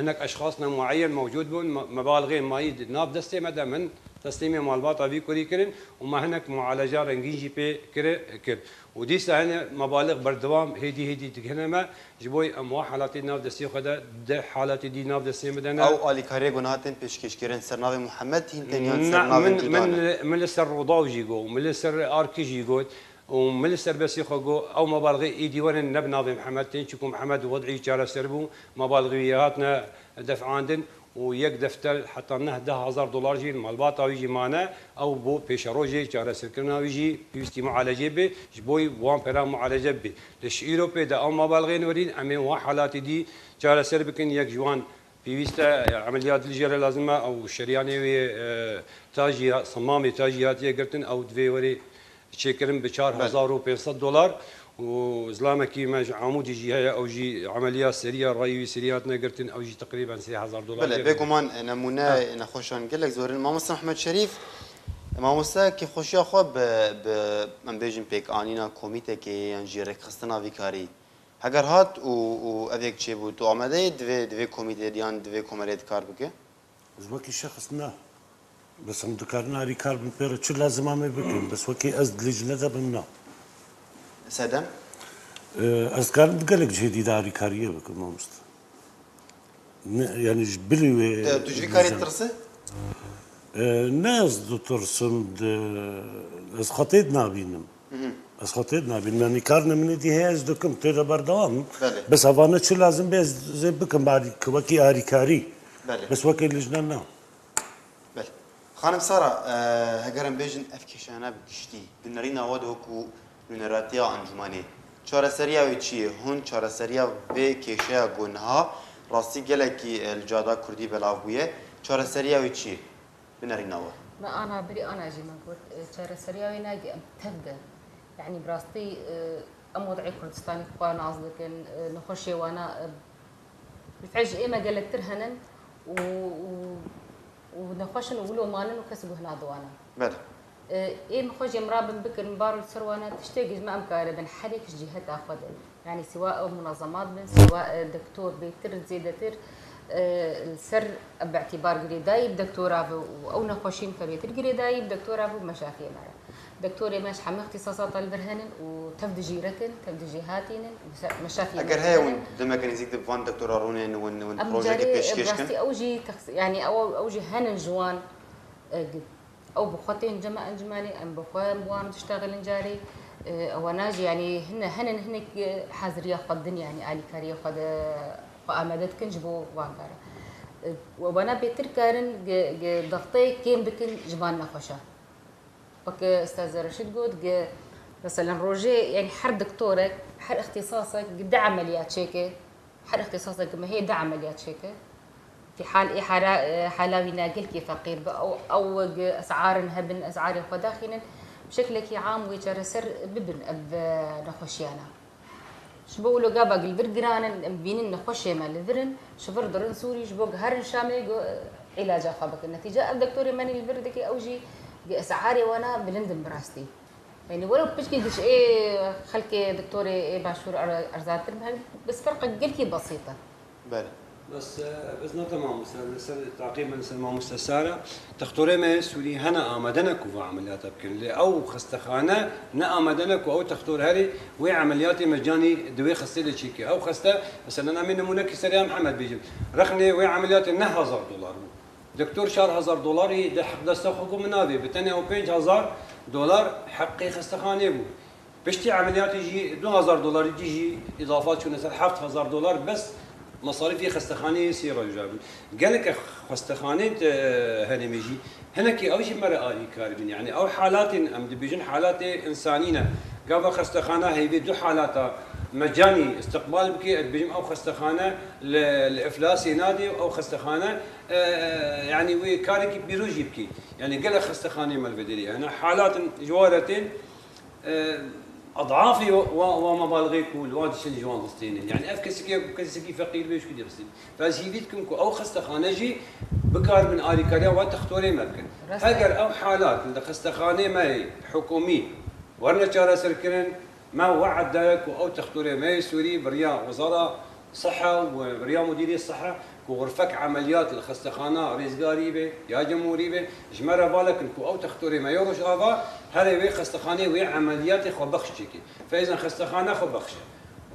hinek eşxasna mueyen mewcûd bûn. Me-, mebalixê mayî di nav destê me de, min teslîmê malbata vî kurî kirin û me hinek mualeca Rengîn jî pê kiri, kir. Û dîsa hene mebalix berdewam hêdî hêdî digihine me. Ji bo em wa halatê nav destê xwe de, deh halatê dî nav destê me de ne. Ew alîkariyê ku niha tên pêşkêşkirin ser navê Muhammed hîn tên yan ser Na, navên min, cuda min ne? Li, min li ser Rûdaw jî got, min li ser Arkî jî got û min li serbestî xwe got, ew mebalixê êdî werin ne bi navê Muhammed tên, çunku Muhammed wed'î çareser bû, mebalixê wî hatine def'andin û yek defter heta neh deh hezar dolar jî li malbata wî jî mane, ew bo pêşerojê çareserkirina wî jî pêwîstî mualecê bê, ji bo wan pera mualece bibê. Li şîro pê de ew mebalixên werîn, em ê wan halatê dî çareser bikin. Yek ji wan pêwîst e, emeliyat li jê re lazim e, ew şeriyanê wê, e, ta jî, simamê ta jî hatiye girtin, ew divê werê çêkirin bi çar hezar û pênc sed dolar. Belê. Û zilamekî me ji Amûdî jî heye, ew jî emeliya serî ya rayî wî serî hatine girtin, ew jî teqrîben sê hezar dolar Belê, jê re. Bêguman, e, nemûne, Ha. e, nexweşan gelek zor in. Mamoste Mehmet Şerîf, mamoste kêfxweşiya xwe bi, bi, em bêjin pêkanîna komîtekê yan jî rêkxistina vî karî. Heger hat û, û ev yek çêbû, tu amade yî divê, divê komîtê yan divê komelê de kar bike? Ez wekî şexs na. Bes em dikarin arîkar bin pê re çi lazim ame bikin. Bes wekî ez di lijne de bim na. Sedem? Ee, ez karim di gelek cihê dî de arîkariyê bikim mamoste. Ne, yani ji bilî wê Te, tu ji vî karê lijne. Tirse? Ee, ne ez ditirsim, di, ez xetê dinabînim. Mhm. Ez xwe tê dinabînim. Yanî karine min êdî heye, ez dikim, tê de berdewam im. Belê. Bes hevana çi lazim be, ez zê bikim, arî-, wekî arîkarî. Belê. Bes wekî lijne na. Belê. Xanim Sara, e, heger em bêjin ev kêşeyana bi giştî, di nerîna we de wekû nûneratiya encûmenê, çareseriya wê çi ye? Hûn çareseriya vê kêşeya ku niha rastî gelekî, e, li cihada kurdî belav bûye, çareseriya wê çi ye? Bi nerîna we. Me ana birî ana jî me got, e, çareseriya wê nayê em tev de. Yanî bi rastî, e, em wed'ê Kurdistanê xwe nas dikin, e, nexweşê wana, e, bi fiil ji ê me gelektir henin û, û, û nexweş in û wilo manin û kes guh nade wana. Belê. E, ê min xwe jê mirabin bikin, bar li ser wana tiştekî ji me em karibin, herêk ji cîheta xwe de. Yanî siwa ew munazemat bin, siwa, e, doktor bêtir, zêdetir, e, li ser bi îtîbar girêdayî bi doktora ve û ew nexweşî min ke bêtir girêdayî bi doktora ve û meşafiyê me re. Doktorê me ji hemî îxtîsasata li vir henin û tev di jî rekin, tev di jî hatînin, meşa-, meşafiyê me Eger heye henin. Hûn demeke nêzîk de bi van doktora rûnên, hûn, hûn Em projeyekê carê, e, pêşkêş kin? Rastî ew jî texs-, yanî ew, ew jî henin ji wan, e, ew bi xwe tên cem encûmenê, em bi xwe em bi wan diştexilin carê. E, ewana jî, yanî hine, henin hinek, e, haziriya xwe din, yanî alîkariya xwe de, xwe amade dikin ji bo wan kara. E, we wana bêtir karin, gi, gi dexteyê kêm bikin ji van nexweşa. Weke Ustaz Reşîd got, gi, meselen rojê, yanî her doktorek, her îxtîsasek gi di emeliyat çêke, her îxtîsasek gi mehê di emeliyat çêke. Fi hal ê hala, e, hala wî ne gelkî feqîr be, ew, ew gi es'arin hebin, es'arê xwe daxînin, bi şeklekî am wê çareser bibin ev, e, nexweşiyana. Ji bo wilo gava gi li vir giran in, em bînin nexweşê me li vir in, ji vir dirin Sûrî, ji bo giherin Şamê, go, îlaca xwe bikin. Netîca ev doktorê me nî li vir dike, ew jî gi es'arê wana bilind in bi rastî. Yanî welew piçkî giş ê xelkê doktorê ê başûr er-, erzantir be, bes ferqek gelkî besît e. Belê. Bes, e, ez ne tamam ser, ser taqîb min ser mamoste Sara. Textorê me Sûrî hene amade ne ku va emeliyata bikin. Lê ew xestexane ne amade ne ku ew textor herî wê emeliyatê mecanî di wê xestê de çêke. Ew xeste, mesela, em ê nimûnekî serê Mihemed bêjin. Rexnê wê emeliyatê neh hezar dolar bû. Doktor çar hezar dolarî di heqdesta xwe ku min navê, bi tenê ew pênc hezar dolar heqê xestexanê bû. Piştî emeliyatê jî du hezar dolarî dî jî îdafa çûne ser heft hezar dolar bes mesarîfê xestexaneyê sê roja bû. Geleke xestexaneyên te herêmê jî hinekî ew jî me re alîkar bin. Yanî ew halatên em dibêjin halatê însanî ne. Gava xestexana heyvê du halata mecanî îstiqbal bike, ez dibêjim ew xestexane li, li iflasê nade û ew xestexane, e, e, yanî wê karekî pîroz jî bike. Yanî gelek xestexaneyê me li vê derê hene. Halatin ji wa re tên, e, edafê wa, wa, wa mebalixê ku li wan dişin ji wan distêne. Yanî ev kesekî ye ku kesekî feqîr be ji ku dê distêne. Ez hîvî dikim ku ew xestexane jî bikaribin alîkariya wa textorê me bikin. Rast e. Heger ew halat li xestexanê me yê hikûmî werine çareserkirin, me we'd daye ku ew textorê me yê Sûrî bi riya Wezara Siha û bi riya Mudîrê Siha ku xurfek emeliyat li xestexana Rêzgarî be ya Cemhûrî be, ji me re vala kin ku ew textorê me ya Rojava herê wê xestexanê wê emeliyatê xwebexş çêke. Feyzan xestexane xwebexş e.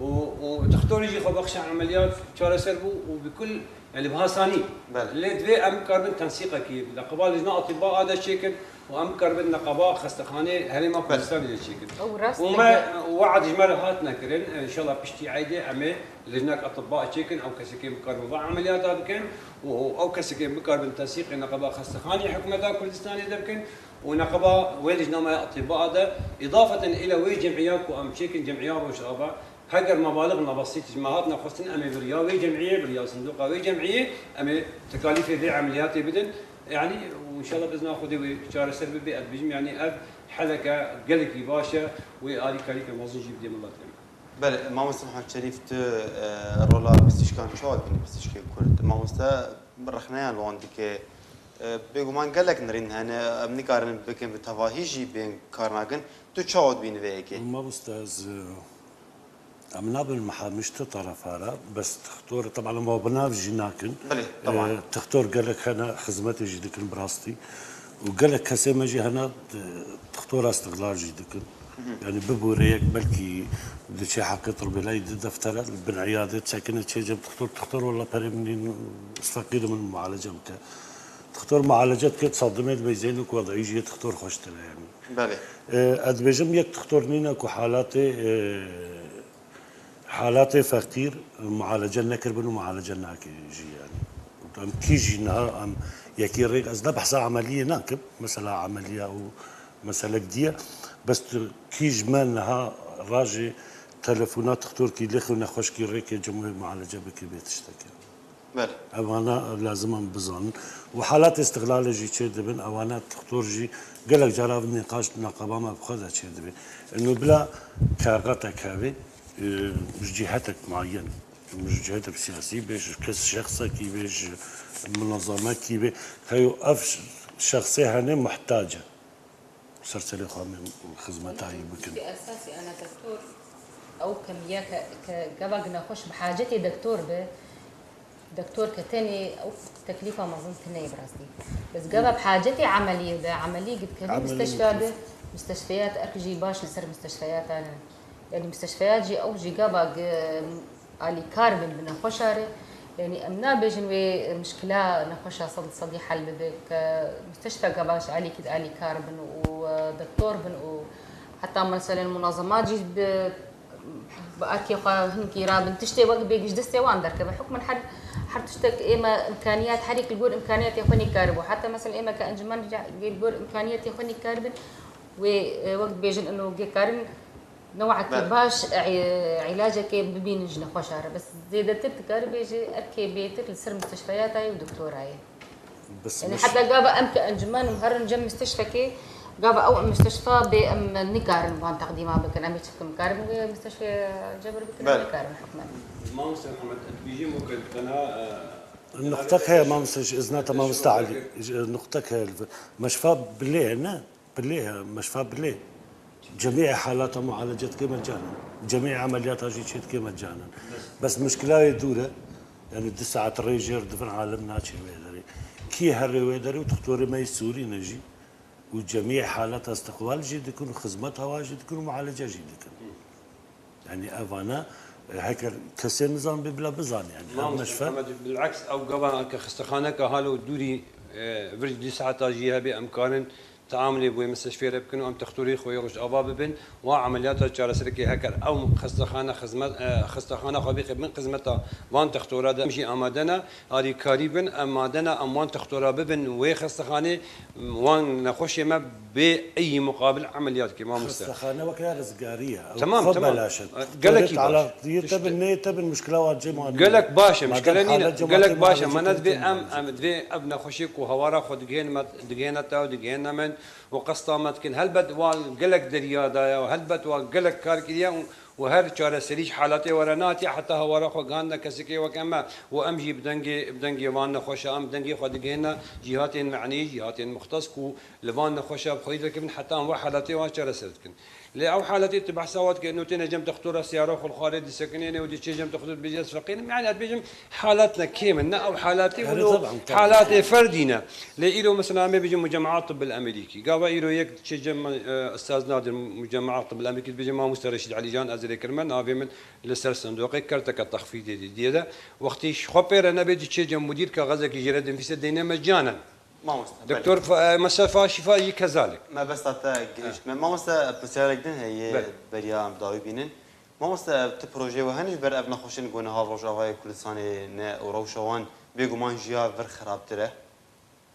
Û, û textorê jî xwebexşa emeliyat çareser bû û bi kul, yanî bi hasanî. Belê. Lê divê em bikaribin tensîqekî, neqeba lijna atîba a de çêkin û em bikaribin neqeba xestexanê Herêma Kurdistanê de çêkin. Ew rast Û e. me we'd ji me re hatine kirin, înşallah piştî eydê em ê lijnek atîba çêkin, ew kesekên bikaribin va emeliyata bikin û ew kesekên bikaribin tensîqê neqeba xestexanê hikûmeta Kurdistanê de bikin û neqeba wê lijna me ya atîba de îdafeten îla wê cem'iya ku em çêkin cem'iya Rojava, heger mebalix me besît ji me hatine xwestin, em ê bi riya wê cem'iyê, bi riya sindoqa wê cem'iyê, em ê tekalîfê vê emeliyatê bidin. Yanî û înşallah bi izna Xwedê wê çareser bibe, ez dibêjim, yanî ev heleke gelekî baş e, wê alîkarîke mezin jî bidê miletê me. Belê, mamoste Mihemed Şerîf, tu, e, rola pizîşkan çawa dibînî, pizîşkê Kurd? Mamoste rexneyan li wan dike. E, bêguman gelek nirîn hene, em nikarin bikin bi tevahî jî bên kar nakin. Tu çawa dibînî vê yekê? Mamoste, ez, e, Em nabin miha-, mişte terefa re, bes textor, teban em wa bi nav jî nakin. Belê, teban. E, textor gelek hene, xizmetê jî dikin bi rastî. Û gelek kesê me jî hene, e, textora îstiqlal jî dikin. Yanî bibûre yek belkî diçe heqê tilbê lay di deftere, li bin eyadê çekine çê cem textor, textor wela perê min nîn, ez feqîr im, min mualece bike. Doktor mualece dike, sadimê dibeyzeyne ku wedayî jî yê doktor xweştir e, yanî. Belê. E, ez dibêjim, yek doktor nîne ku halatê, e, halatê feqîr mualece nekiribin û mualece nake jî, yanî. Em kî jî niha em yekî rêk, ez ne behsa emeliyê nakim, mesela emeliya û meselek diye, bes tu kî ji me niha rajê telefona doktorkî lêxî û nexweşkî rêkê cem wê mualece bike bê tiştekê. Belê. Evana lazim em bizanin. Û halatê îstixlalê jî çê dibin, evana doktor jî gelek cara ev nîqaş neqaba me bi xwe de çê dibe. Ino bila karxetek hebe, e, ji cîhetek muayen, ji cîhetek siyasî be, ji kes şexsekî be, ji munezemekî be, heyo ev şexsê hene muhtac e. Ser serê xwe em xizmeta wî bikin. Esasî ana doktor, ew kemiya ke, ke gava nexweş bi hacetê doktor be, doktor ke tenê ew teklîfa mezin tune ye bi rastî. Bes gava bi hacetê emeliyê be, emeliyê gidkevî Emeliyê misteshfa be, misteshfeyat erk jî baş li ser misteshfeyatan in. Yanî misteshfeyat jî ew jî gava gi-, alîkar bin bi nexweşa re. Yanî em nabêjin wê mişkila nexweşa sed li sedî hel bibe, ke misteshfeka baş alîkî di alîkar bin û, e, doktor bin û heta meselen munazemat jî bi, bi erkê xwe hinkî rabin. Tiştê wek bêgiş destê wan derkeve. Hukmen her, her tiştek ême imkaniyat, her yek li gor imkaniyatê xwe nîkaribû. Heta meselen ême ke encûmen li gor imkaniyatê xwe nîkaribin, wê, e, wek dibêjin ino gê karin Newekî Belê. baş, e, îlacekê bibînin ji nexweşa re. Bes zêdetir dikare bêje erkê bêtir li ser misteshfeyata ye û doktora ye. Bes Yanî miş- heta gava em ke encûmen û herin cem misteshfekê, gava ew misteshfa bê em nikarin van teqdîma bikin. Em hiç kim karin wê misteshfê cebir bikin, Belê. nikarin hukmen. Mamoste Mihemed, ez dibêjim weke tenha, e, Nuqtek heye, mamoste, ji izna te, mamoste Elî. Ji, nuqtek heye li vir. Meşfa bilê ne? Bilê he, meşfa bilê. Cemî halata mualece dike mecanen. Cemî emeliyata jî çê dike mecanen. Bes mişkila wê dûr e. Yanî du saet rê jêr di vir alem naçê wê derê. Kî herê wê derê û doktorê me yê Sûrî ne jî. Û cemî halata istiqbal jî dikin û xizmeta wa jî dikin û mualece jî dikin. Yanî evana, e, heker kesê nizan bê bila bizan yanî. Ev Mamoste meşfe Mihemed, bileks ew gava ke xistexaneke halo dûrî, e, vir du saeta jî hebe em karin teamulê bi wê misteshfê re bikin û em textorê xwe yê Rojava bibin, wa emeliyata çareserikê heker ew xistexane xizmet, e, xistexana xwe bixebin xizmeta van textora de em jî amade ne, alîkarî bin, em amade ne, em wan textora bibin wê xistexanê, wan nexweşê me bê eyî muqabil emeliyat kê, mamoste. Xistexane weke rizgarî ye. Ew Tamam, xwe tamam. belaş e. E, Doktorê gelekî baş. alaqdiyê te bin, neyê te bin, muşkila wan cem anî. Gelek baş e, Madem muşkile nîne. halet cem Gelek anî, baş e. malecê Me ne dibê kurdin em, malecê. em dibê ev nexweşê ku hawara xwe digihên me, digihêne te û digihêne min û qesta me dikin. Helbet wa gelek derya daye û helbet wa gelek kar kiriye û û her çareserî ji halatê were nehatiye, heta hawara xwe gihandine kesekê weke me û em jî bi dengê, bi dengê van nexweşa em dengê xwe digihêne cîhatên me'nî, cîhatên muxtes ku li van nexweşa bi xwedî derkevin heta em wê halatê wan çareser dikin. Lê ew haletê tu behsa wan dikî, ino têne cem textora siyara xwe li xwarê disekinêne û diçê cem textor dibêje ez feqîr im. Yanî ez dibêjim halet ne kêm in, ne ew haletê Erê, wilo taban, taban. halatê ferdî ne. Lê îro mesela em ê bêjin Mucema'a Tıbbul Emerîkî. Gava îro yek diçe cem, e, Ustaz Nadir Mucema'a Tıbbul Emerîkî dibêje, Mamoste Reşîd Elîcan, ez ê rê kirime, navê min li ser sindoqê kerteke texfîdê dî-, diye de. Wextî ji xwe pê re nebe diçe cem mudîr kaxezekî jê re dinivîse deyne mecanen. Mamoste, belê. Doktor Fa-, e, Mesefa Şifa jî kezalik. Mebesta te gihişt me. Mamoste, pirsiyarek din heye Belê. beriya em dawî bînin. Mamoste, ev ti projeyê we hene ji ber ev nexweşên ku niha Rojavayê Kurdistanê ne û rewşa wan bêguman ji ya vir xirabtir e?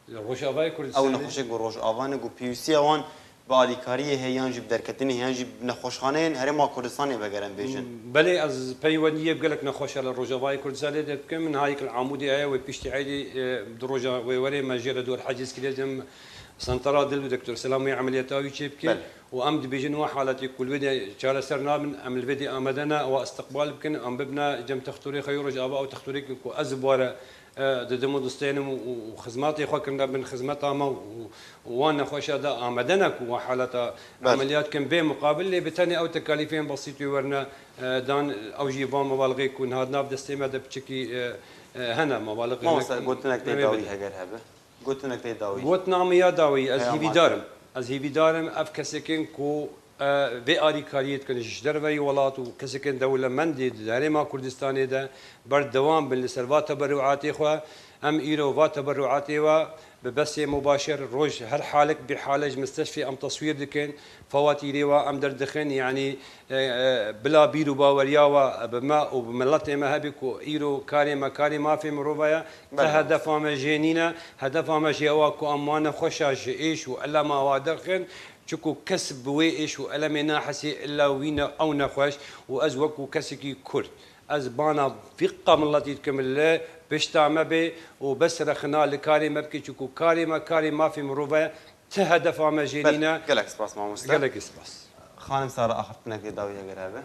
Li Rojavayê Ew Kurdistanê nexweşên ku Rojava ne, ku pêwîstiya wan bi alîkariyê heye, yan jî bi derketinê heye, yan jî bi nexweşxaneyên Herêma Kurdistanê vegerin bêjin. Belê, ez peywendiyê bi gelek nexweşa li Rojavayê Kurdistanê de dikim. Min hayik li Amûdê heye, wê piştî eydê, e, du roja wê werê me jê re dor heciz kiriye, cem Santara Dil û Doktor Selam wê emeliyata wî çê bike. Belê. Û em dibêjin wa haletê ku li vê de çareser nabin, em li vê de amade ne, wa istiqbal bikin, em bibine cem textorê xwe yê Rojava û textorê ku ez bi wa re e, didim û distênim û, û, û xizmatê xwe kirine bin xizmeta me û, û wan nexweşa de amade ne ku wan haleta Belê. emeliyat kin bê muqabil, lê bi tenê ew tekalîfên besîtî werine, e, dan, ew jî van mebalixê ku niha di nav destê me de piçekî, e, e, hene mebalixê Mamoste, me, gotinek tê me dawî bide. heger hebe. Gotinek tê dawî. Gotina min ya dawî, ez Peya hîvîdar im. Ez hîvîdar im, ev kesek in ku e, vê alîkariyê dikin ji derveyî welat û kesekên dewlemendê di Herêma Kurdistanê de berdewam bin li ser va teberûatê xwe. Em îro va teberûatê we, Bi besê mubaşer roj her halek bi hale ji misteshfê em teswîr dikin, fawatîrê wa em derdixin, yanî, e, e, bila bîr û baweriya wa bi me û bi miletê me hebe ku îro karê me karê mafê mirova ye, te Belê. hedefa me jê nîne, hedefa me jê ewa ku em wan nexweşa ji êş û elema wa derxin, çiku kes bi wê êş û elemê nahesê illa wî ne ew nexweş û ez wekû kesekî Kurd. Ez bana vîqa miletî dikim li pişta me bê û bes rexina li karê me bike, çiku karê me karê mafê mirove ye, ti hedefa me jê Belê, nîne. Gelek spas mamoste. Gelekî spas. Xanim Sara, axaftinekê dawî heger hebe.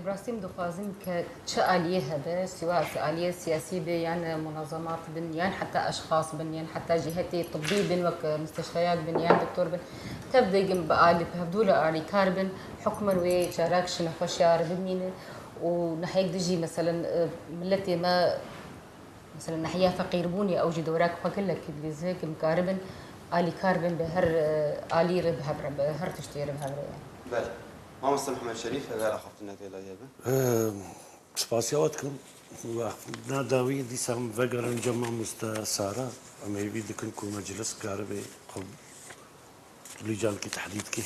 Bi rastî min dixwazim ke çi aliyê hebe, siwa aliyê siyasî be, yan munazemat bin, yan heta eşxas bin, yan heta cîhetê tibbî bin, wek musteşfeyat bin, yan doktor bin, tev digim bi alî, bi hevdû re alîkar bin, hukmen wê çarek ji nexweşiya re bimîne. û nahiyek dijî, meselen, e, miletê me, meselen, nahiya feqîrbûnê, ew jî dewrek xwe gelek dilîze, ki mikaribin alîkar bin bi her, e, alî re bi hev re, bi her tiştê re bi hev re, yani. Belê. Mamoste Mihemed Şerîf, eger axaftinekê dawî hebe. Em, spasiya we dikim. Wext na dawî dîsa em vegerin cem mamoste Sara. Em hêvî dikin ku meclis karibe xwe Lîcankî tehdîd kir.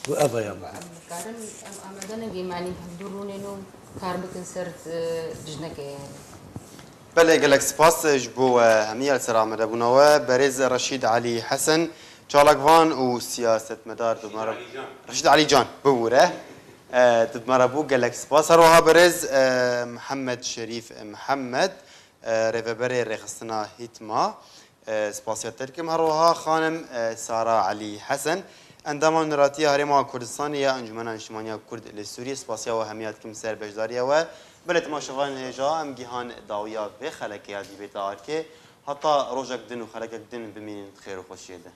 Û ev e ya min. Em dikarin, em amade nebîn, yanî hevdû rûnên û kar bikin ser, e, dijnekê. Belê, gelek spas ji bo we hemiya li ser amadebûna we. Berêz Reşîd Elî Hesen, çalakvan û siyasetmedar, tu bi me re, Reşîd Elî Can, bibûre. E, tu bi me re bû, gelek spas. Her wiha berêz, e, Mihemed Şerîf Mihemed, e, rêveberê rêxistina Hîtma. E, spasiya te dikim. Her wiha xanim, e, Sara Elî Hesen, endama Nûneratiya Herêma Kurdistanê ya Encûmena Niştimaniya Kurd li Sûriyê, spasiya we hemiya dikim ser beşdariya we. Belê temaşevanên hêja, em gihan dawiya vê xelekê ya dîbêta arkê. Heta rojek din û xelekek din bimînin di xêr û xweşiyê de.